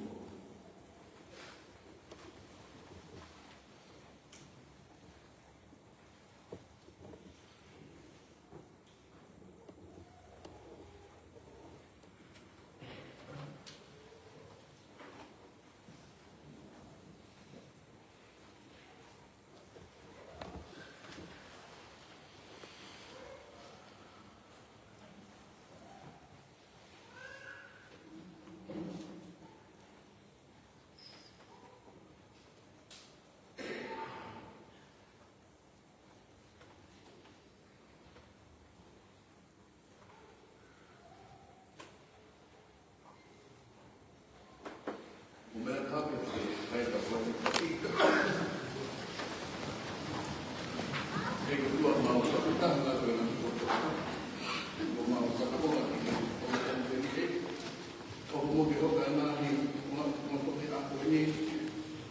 ʻO mo ke hoka ngaahi, mo, mo toke ako ni,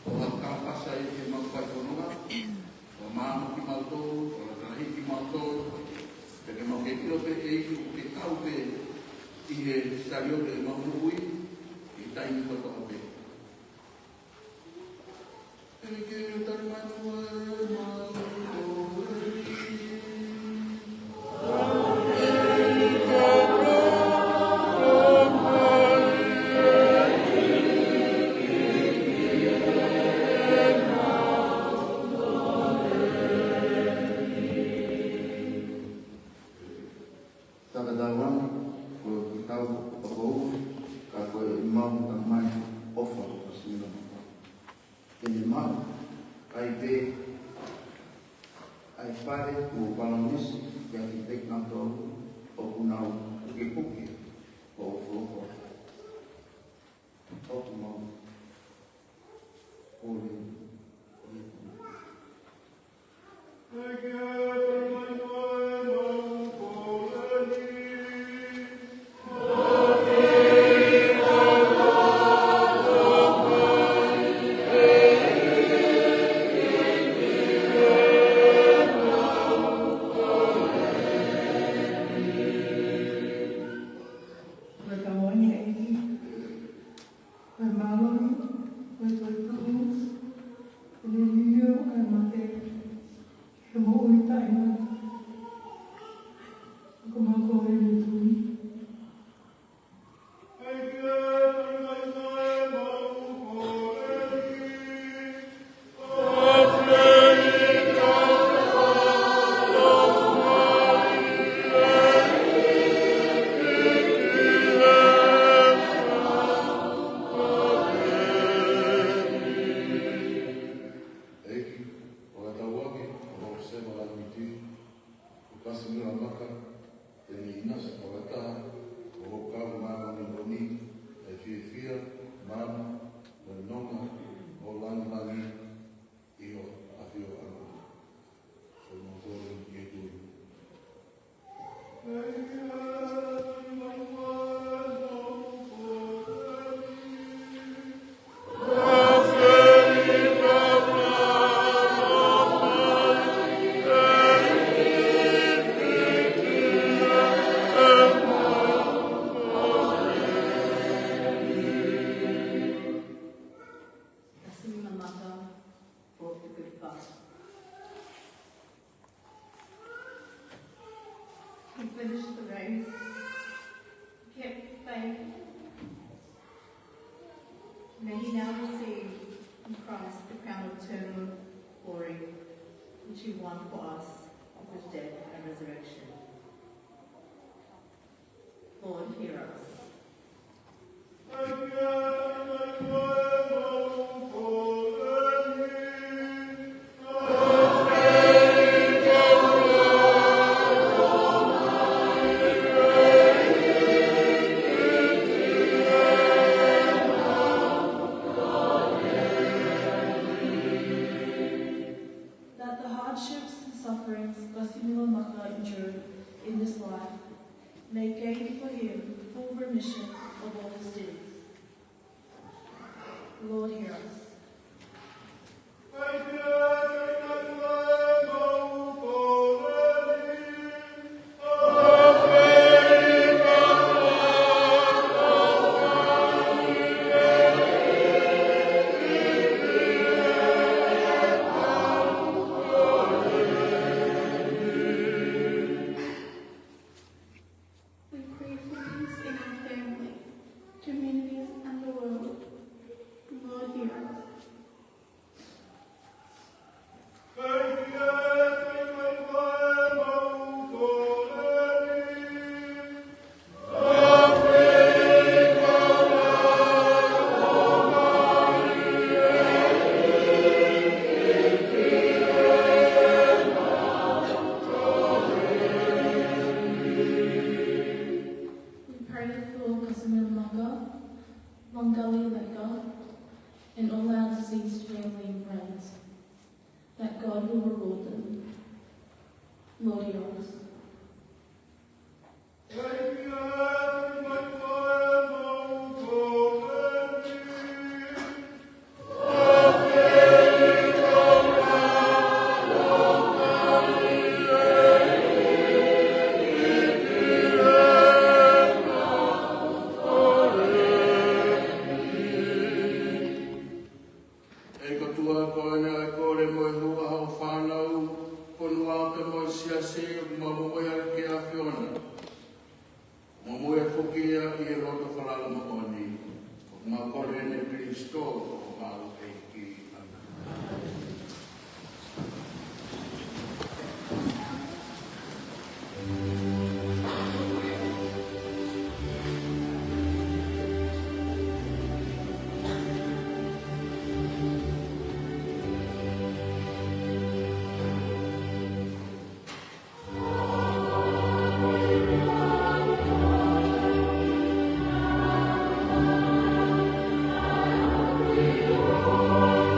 ʻo ha kāpasa ʻi he mau fai fononga, ʻo māmā kimautolu, ʻo lahi kimautolu, pea ke mau ke ʻilo pē ʻEiki ʻoku ke kau pē ʻi he saliote ʻemau moʻui, ʻi he taimi kotoa pē. Fakatauange, ko e tau ʻoku ou, ka ko e mau tamai ʻofa ʻofa sino. Ke ne maʻu, ʻai pē, ʻai pale mo palōmesi, kiate kinautolu ʻoku nau pukepuke, ʻo folofola. ʻOku mau kole. May he now receive in Christ the crown of eternal glory, which he won for us with his death and resurrection. Lord, hear us. That the hardships and sufferings Gausimulo Maka endured in this life may gain for him full remission of all his sins. Lord, hear us. We pray for peace in our family, communities, and the world. Lord, hear us. We pray for Gausimulo Maka, Mangali Leka, and all our deceased family and friends, that God will reward them. Lord, hear us. ʻE ʻOtua, ko ena ʻa e kole mo e hū ʻa hoʻo fānau, ko e ʻuhinga pē mo e siasi, ʻoku mau momoʻi ʻaki ʻa e ʻAfiona. Mau momoʻi foki ia ʻi he loto falala moʻoni. ʻOku mau kole eni ʻia Kalaisi ko homau ʻEiki. ʻĀmeni.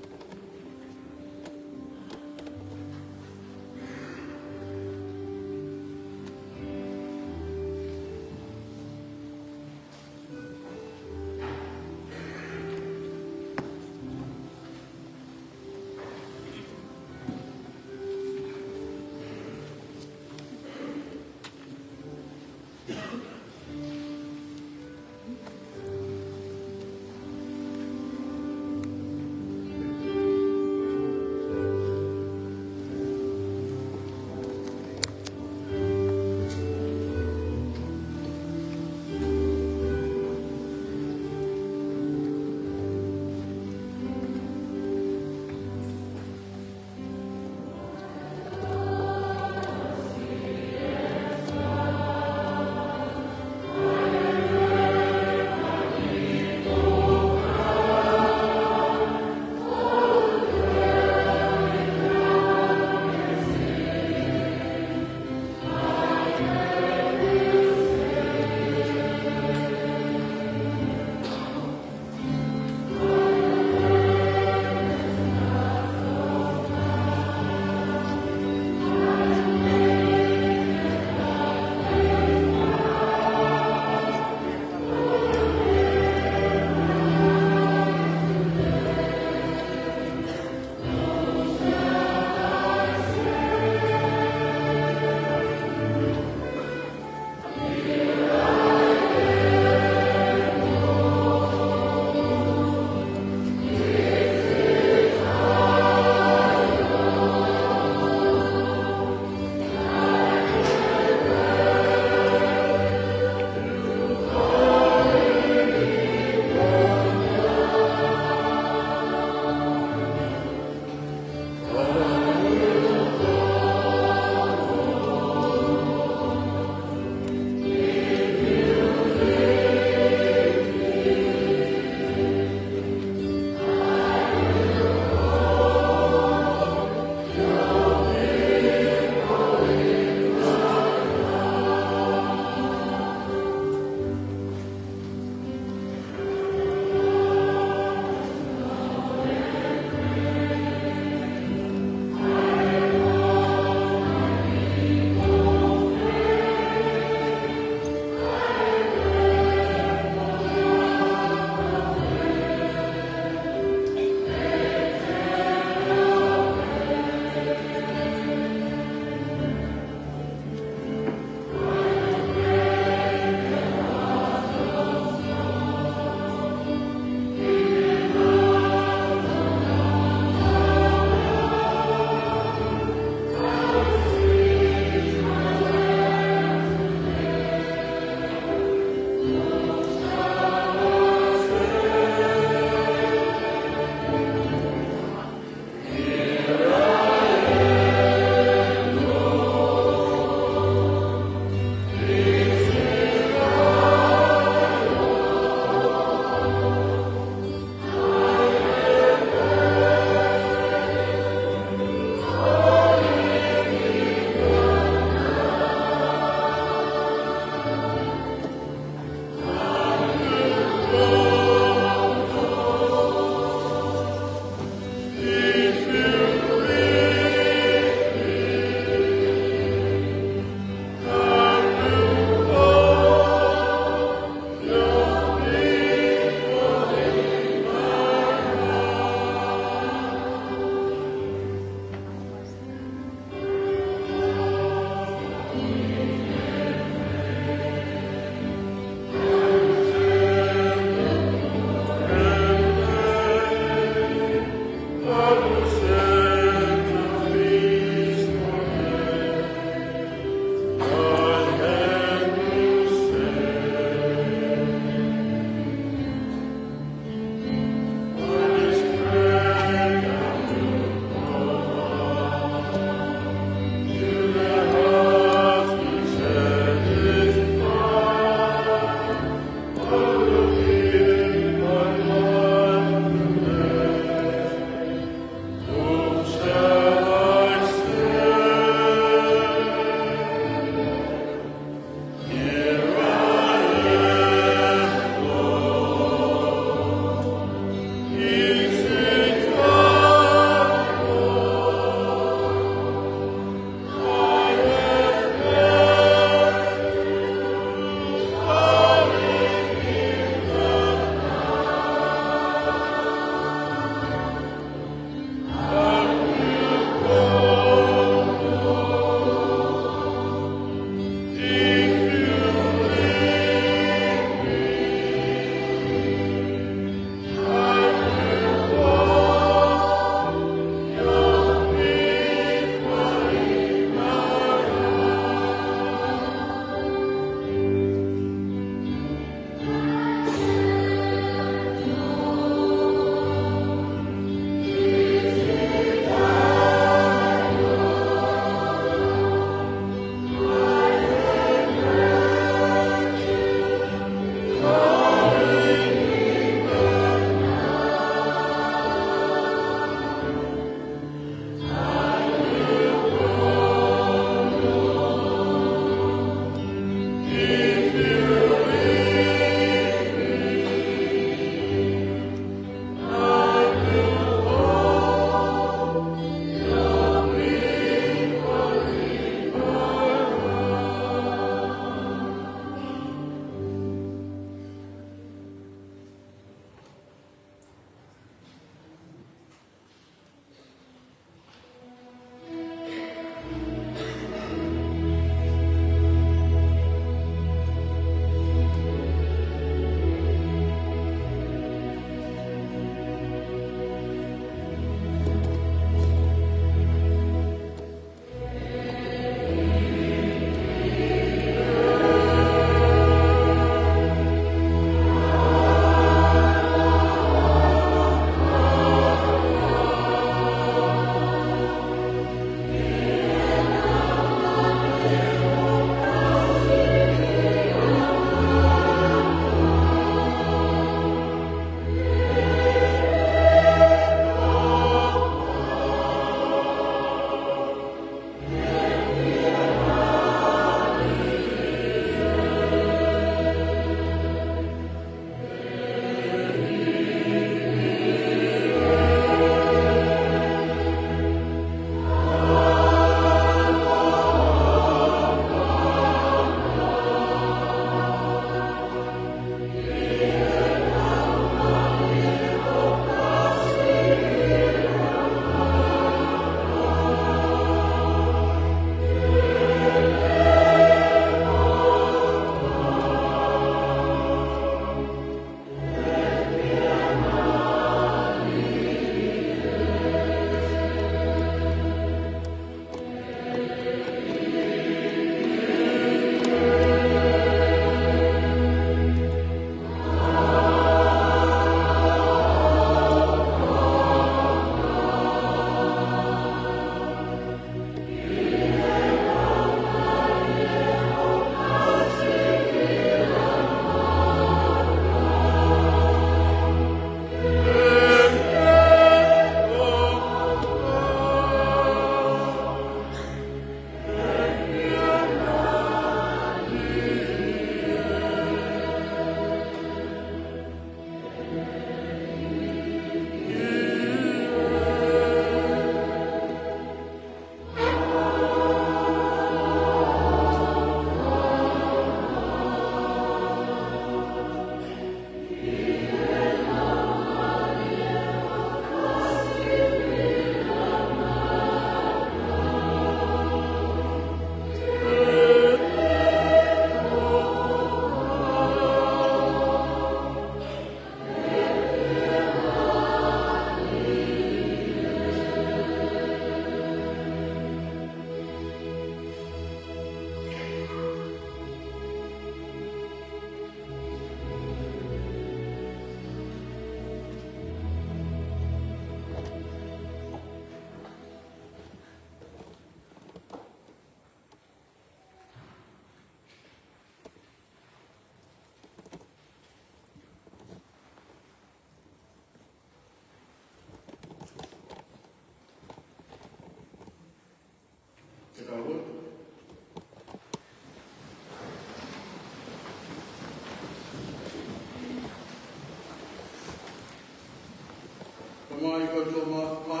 Ko e tō ma, ma,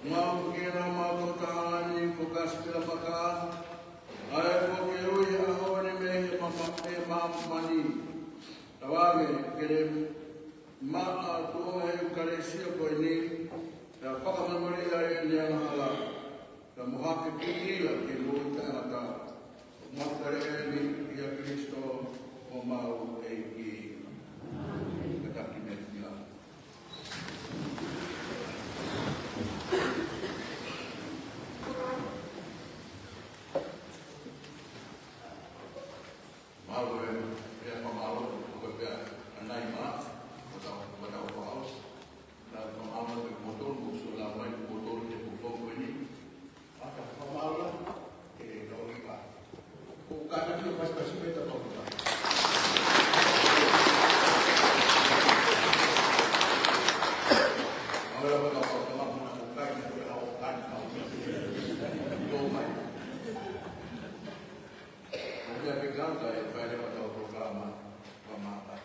ma, ko e ke na ma tō tāngani, ko Kasipela Maka, ʻa ē ko ke ui he ʻaho ni mei he ma, ma, he ma, mani. Tauange, ke ne maʻa tuʻunga he ʻEkalesia ko eni, pea fakamolemole ai ʻene angahala. Ka mo hake ki ia ke moʻui taʻengata. Mo kare eni ʻia Kalaisi ko homau ʻEiki. Kātaki mai ki ai. Mālō e, e fakamālō, ko e pea, anai mā, ko tau, ko tau faus. Tau fakamālō ki he motu, mo sio la mai ki he motu, ki he motu ko eni. Ata fakamālō, e, kau ika. Ko kātaki ʻo pasipasi pē ta kau ika. Aua la ko tau fakamālō, ko kai, ko tau kai, kau ika. Tō mai. Ko ia ke kau kai, kai le ko tau polokalama, fakamālō.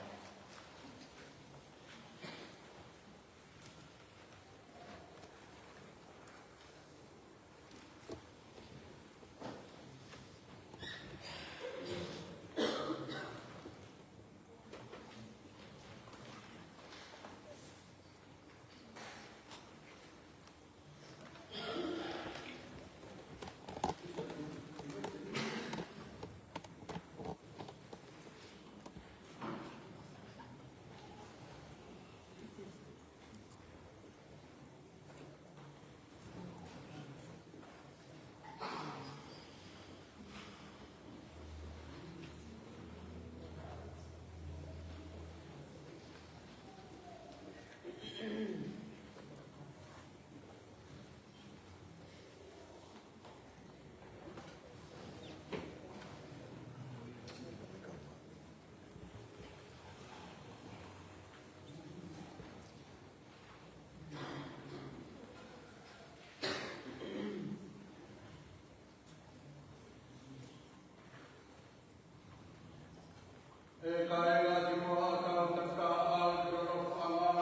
ʻE kāinga, kimuʻa ke tau takaʻau ki ho nofoʻanga,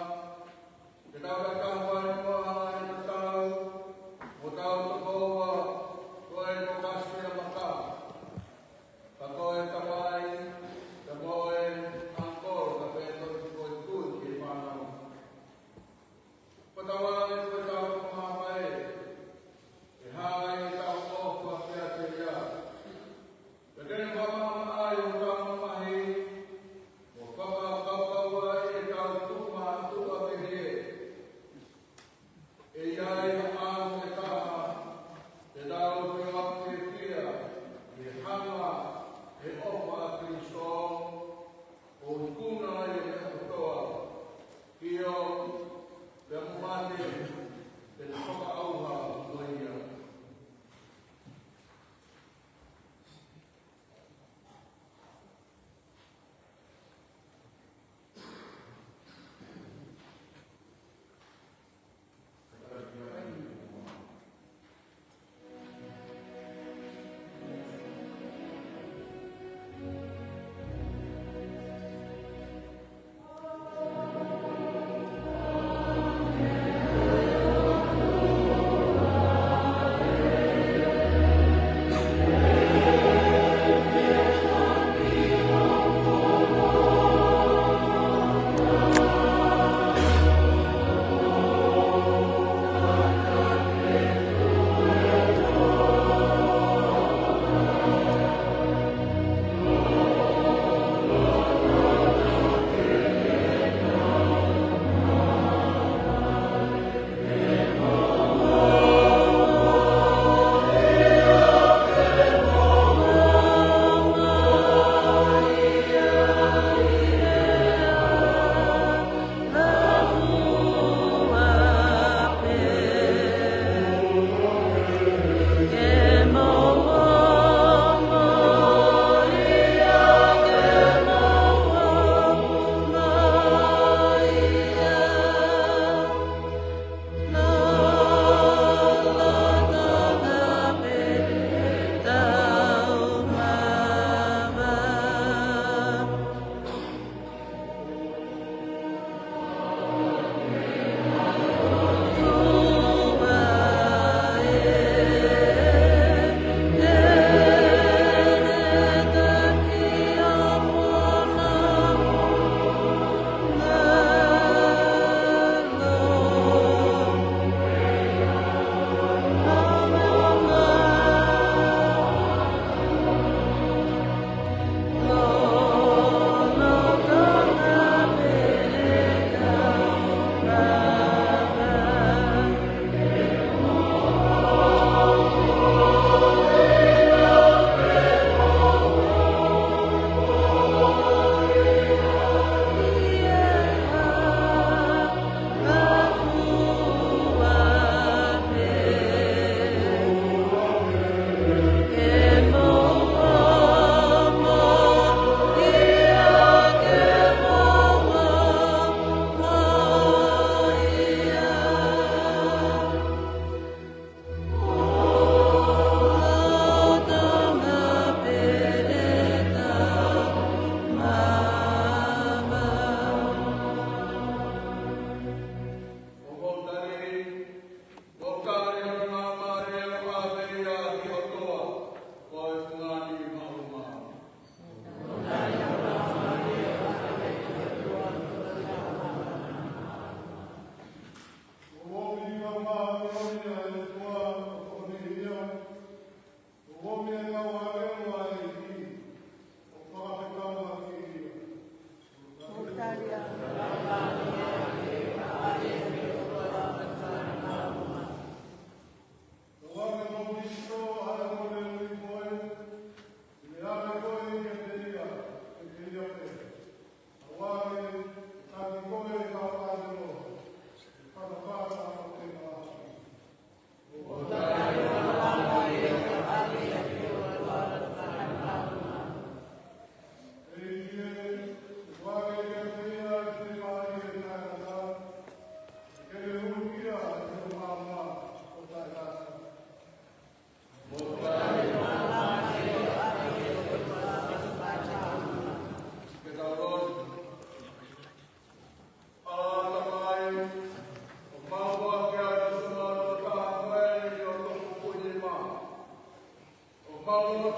ke tau takaʻau ki ho ʻaho ni, ke tau, ʻo tau tokoua, ko e ko Kasipela Maka. Ka ko e tamai, ka ko e uncle, ka pehē toki ko e kui ki he fānau. Ko tau ane, ko tau mamae, ʻe hā ai ʻetau ʻofa kiate ia. Pea ke ne fakamaʻamaʻa ai hotau mamahi,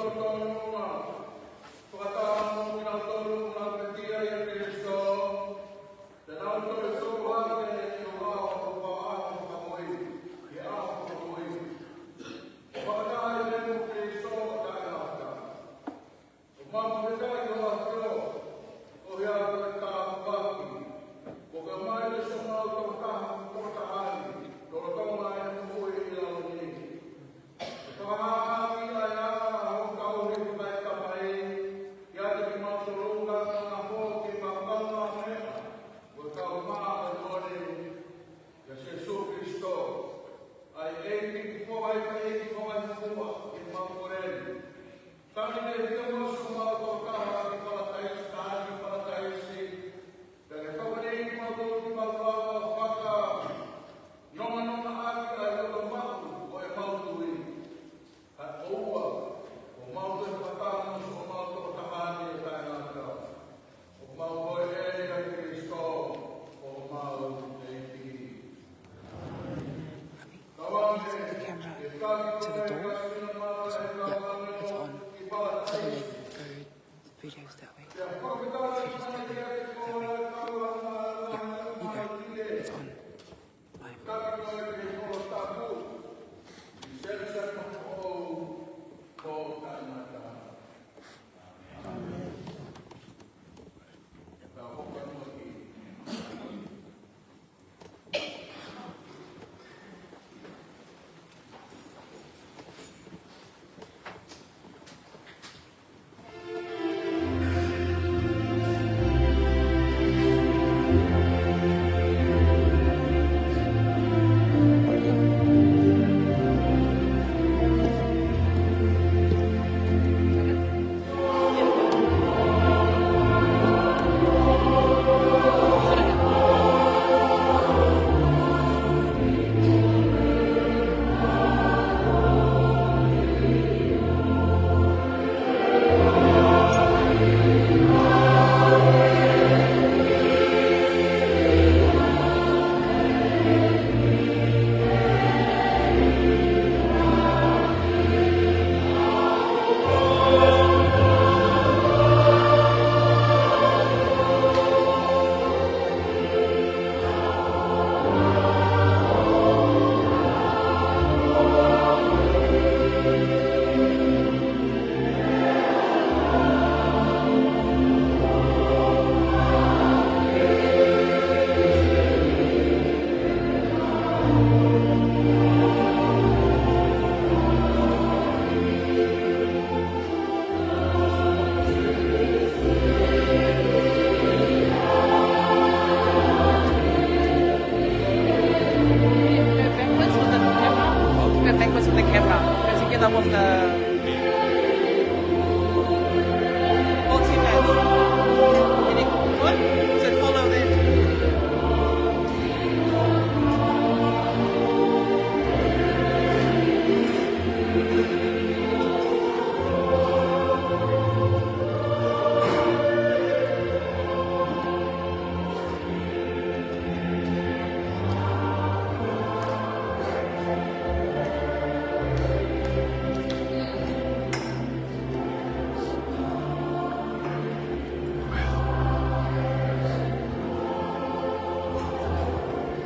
Tōnounou, fakataha mo kinautolu naʻa nau pekia ʻia Kalaisi, te nau toe soko hake ʻi he ʻao ʻo e paʻanga fakamoʻui, ʻi he ʻao fakamoʻui. Fakataha ʻi he ʻEiki ko Kalaisi ʻo taʻengata. ʻOku mau fakafetaʻi ʻi hoʻo ʻafio, koeʻuhi ko e tāpuaki kuo ke ʻomai kiate kimautolu fakataha mo e toketā ni, lolotonga ʻemau moʻui ʻi he ʻaho ni. Fakahā ʻaki ʻa e anga hoʻo tauhi fakaetamai kiate kimautolu, kae ʻumaʻā foki ʻemau ngaahi meʻa, ko e kau mā ʻo e moʻoni, ʻia Sīsū Kalaisi, ʻa e ʻEiki kuo foaki, ʻa e ʻEiki kuo foaki ʻi heʻemau kole ni. Tali ke hia mo siʻomau toketā ki Palataisi, tali ki Palataisi. Pea ke fakafoʻou kimautolu ke mau lava ʻo fakanonganonga ʻaki ʻa e loto maʻu ʻo ʻemau tui. Kae ʻoua kuo mau toe fakataha mo siʻomau toketā ni ʻo taʻengata. ʻOku mau kole eni ʻia Kalaisi ko homau ʻEiki. Camera to the door. Yeah, it's on. So then they go videos that way. Feed it that way. Yeah, you go. It's on. Live. Go backwards with the camera. Go backwards with the camera. Because you get up off the boxing pads. Did it good? So follow them.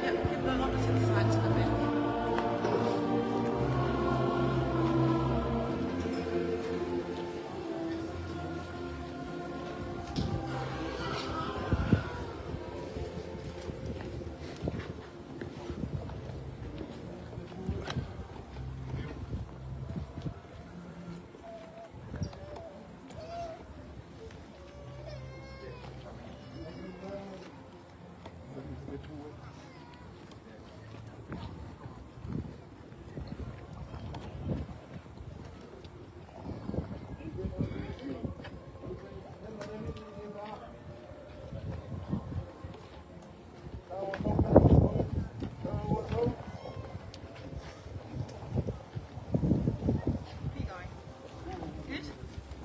Yep, give the opposite side to the back.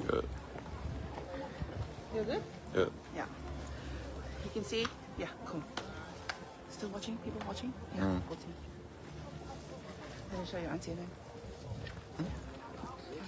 Good? You're good? Yeah. Yeah. You can see? Yeah, cool. Still watching? People watching? Yeah, mm. Watching. Let me show you auntie then. Hmm? Yeah.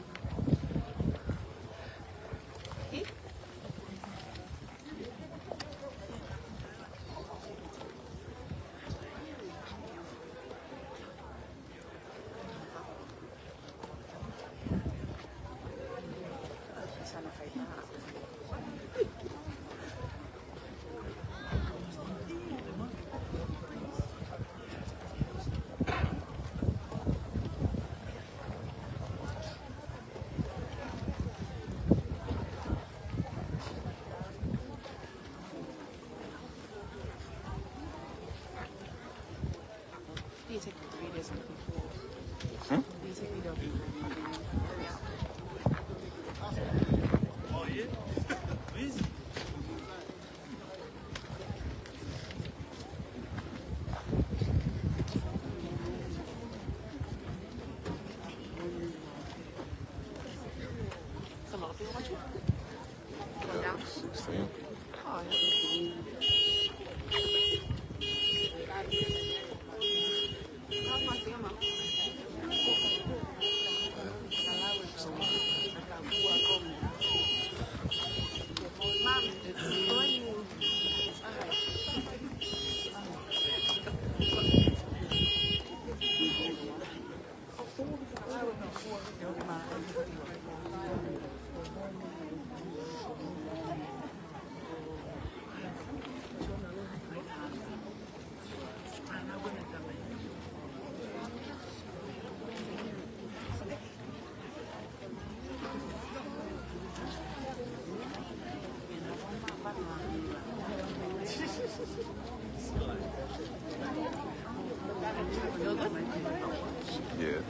Take videos of people. Hmm? You take video of people. It's a lot of people watching. Yeah, sixteen. Oh, yeah. Yeah.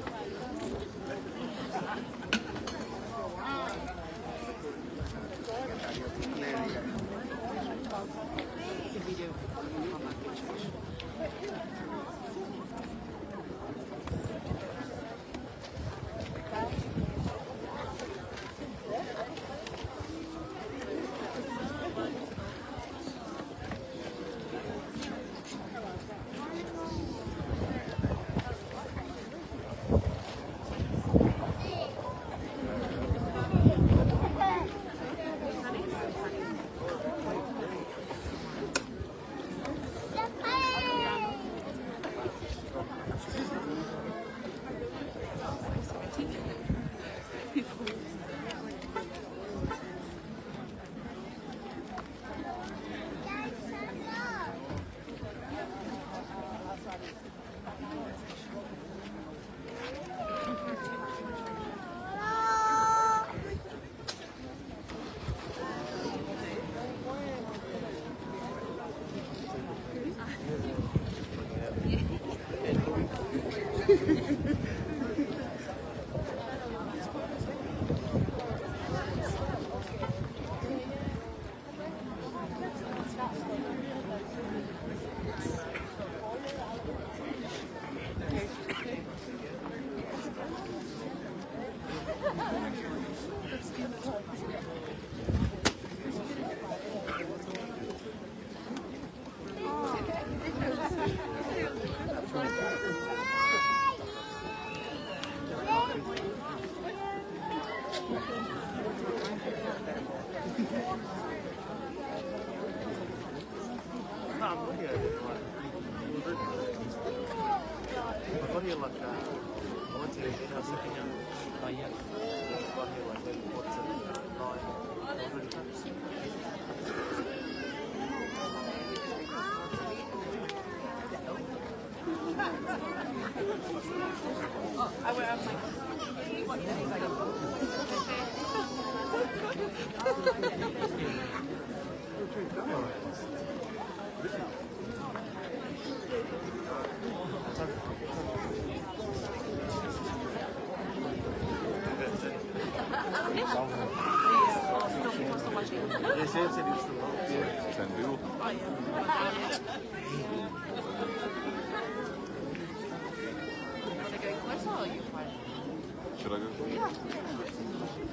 Should I go? Yeah.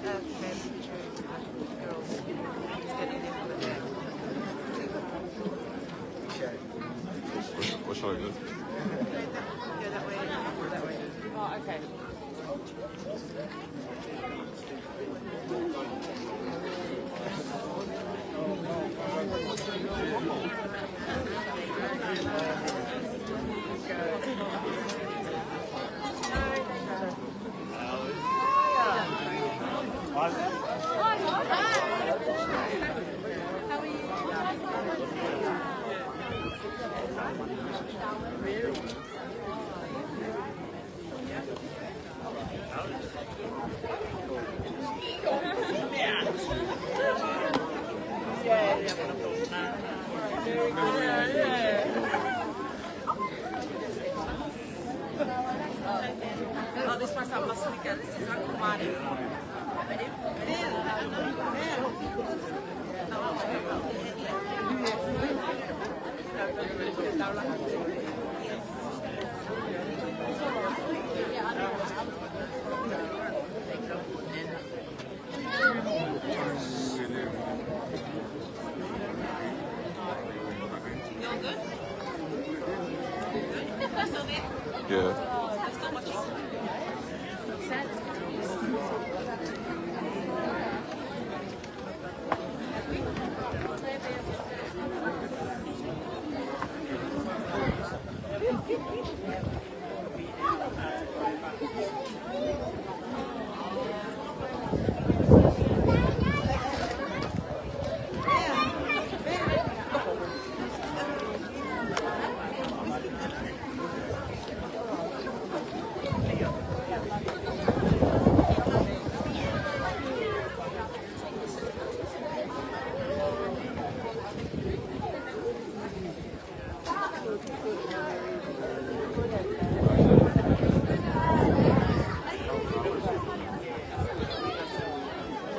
Uh, men, girls, get in there. What, what should I do? Go that way, go that way. Oh, okay. Oh, this one's a masmica. This is a kumare. Y'all good? Good? Still there? Yeah. Still watching?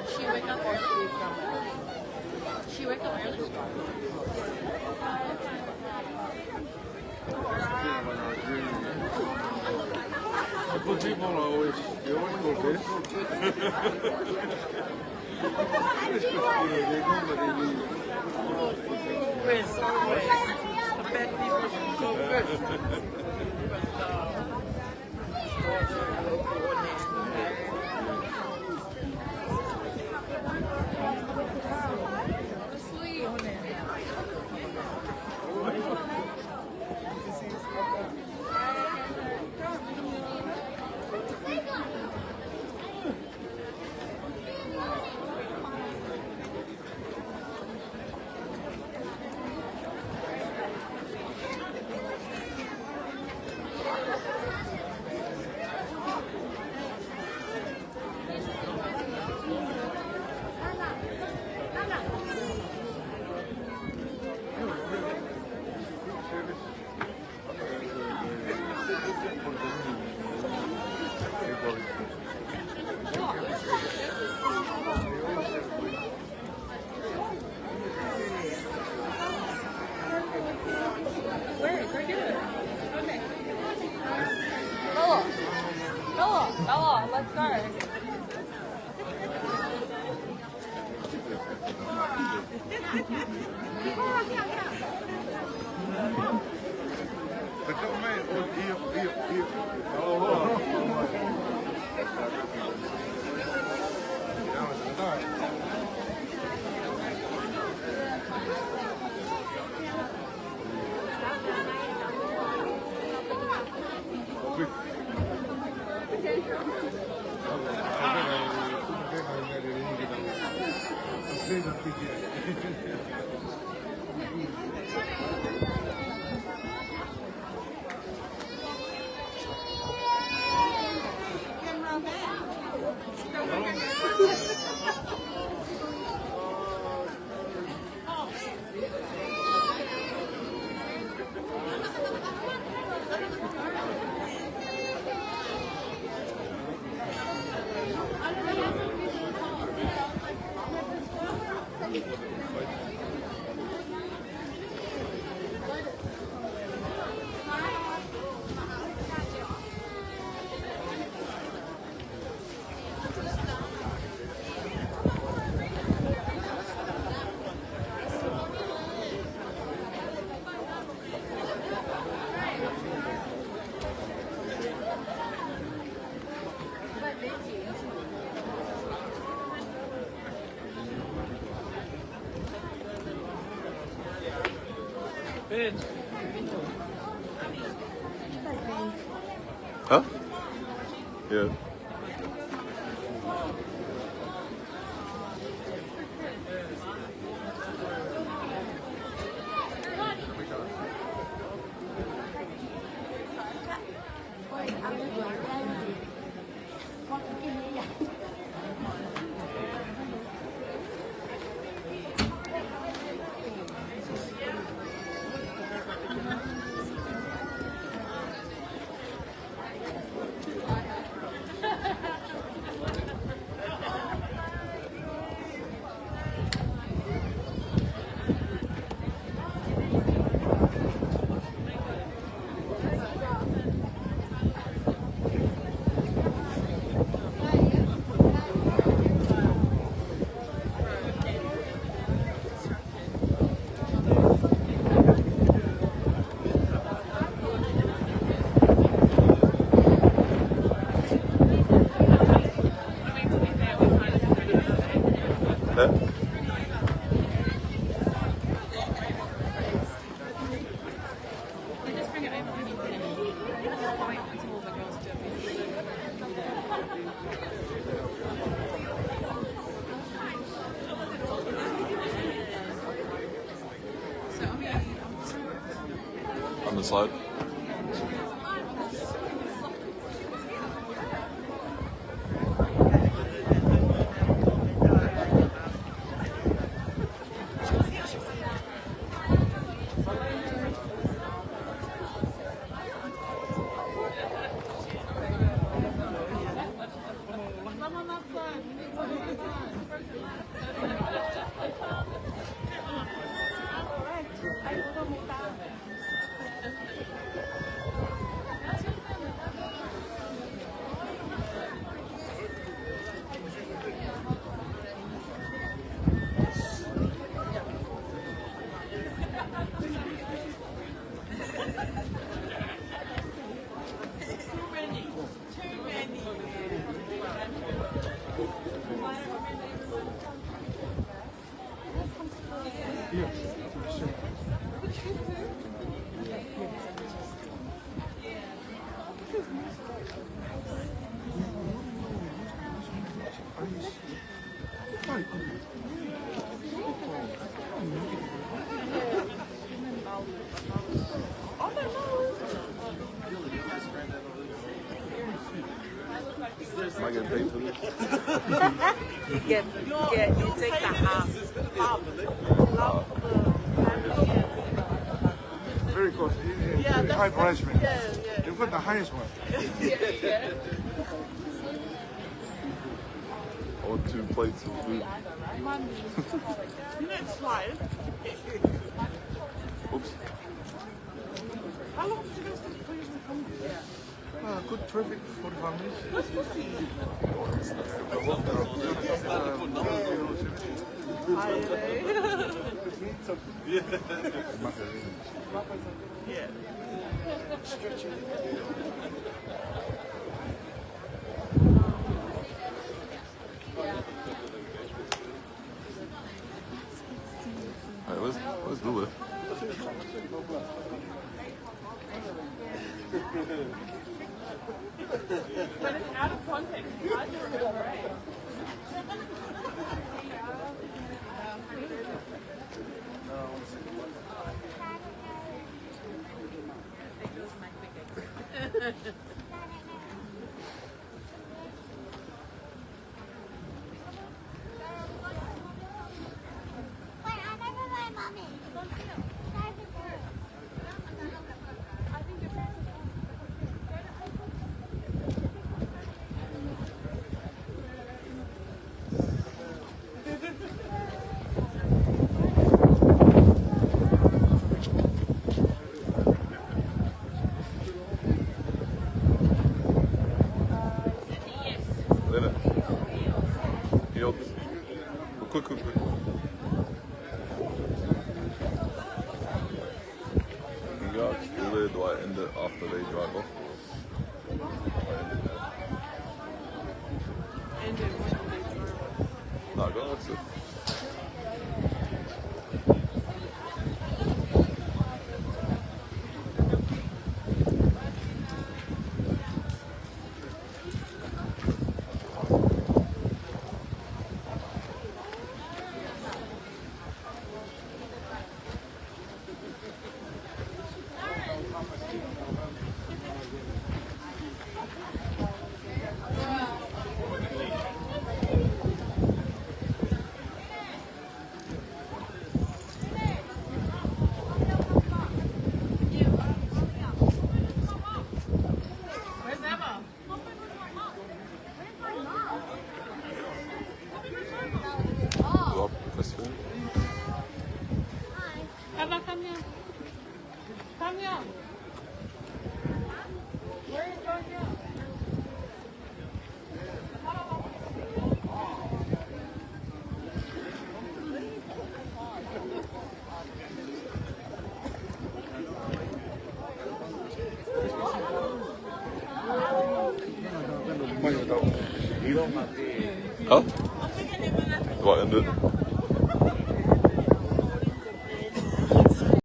She wake up early? She wake up early? Good people are always, they always go first. Bella, Bella, Bella, let's go. Huh? Yeah. On the side. Am I getting paid for this? You get, you get, you take the half. Very close. You, you, yeah, high price range. Yeah, yeah. You've got the highest one. Yeah, yeah. Or two plates of food. You know, it's live. Oops. How long did you guys take for you to come here? Uh, good traffic, forty-five minutes. Let's go see. Hi, eh? Yeah. Stretching. All right, let's, let's do it. But it's out of context. I don't know, right? Later. Yo. Quick, quick, quick. You got, do I end it after they drive off? End it when they drive off. Nah, go on, sir. Where's Emma? Go up this way. Emma, come here. Come here. Where is Danielle? Huh? Do I end it?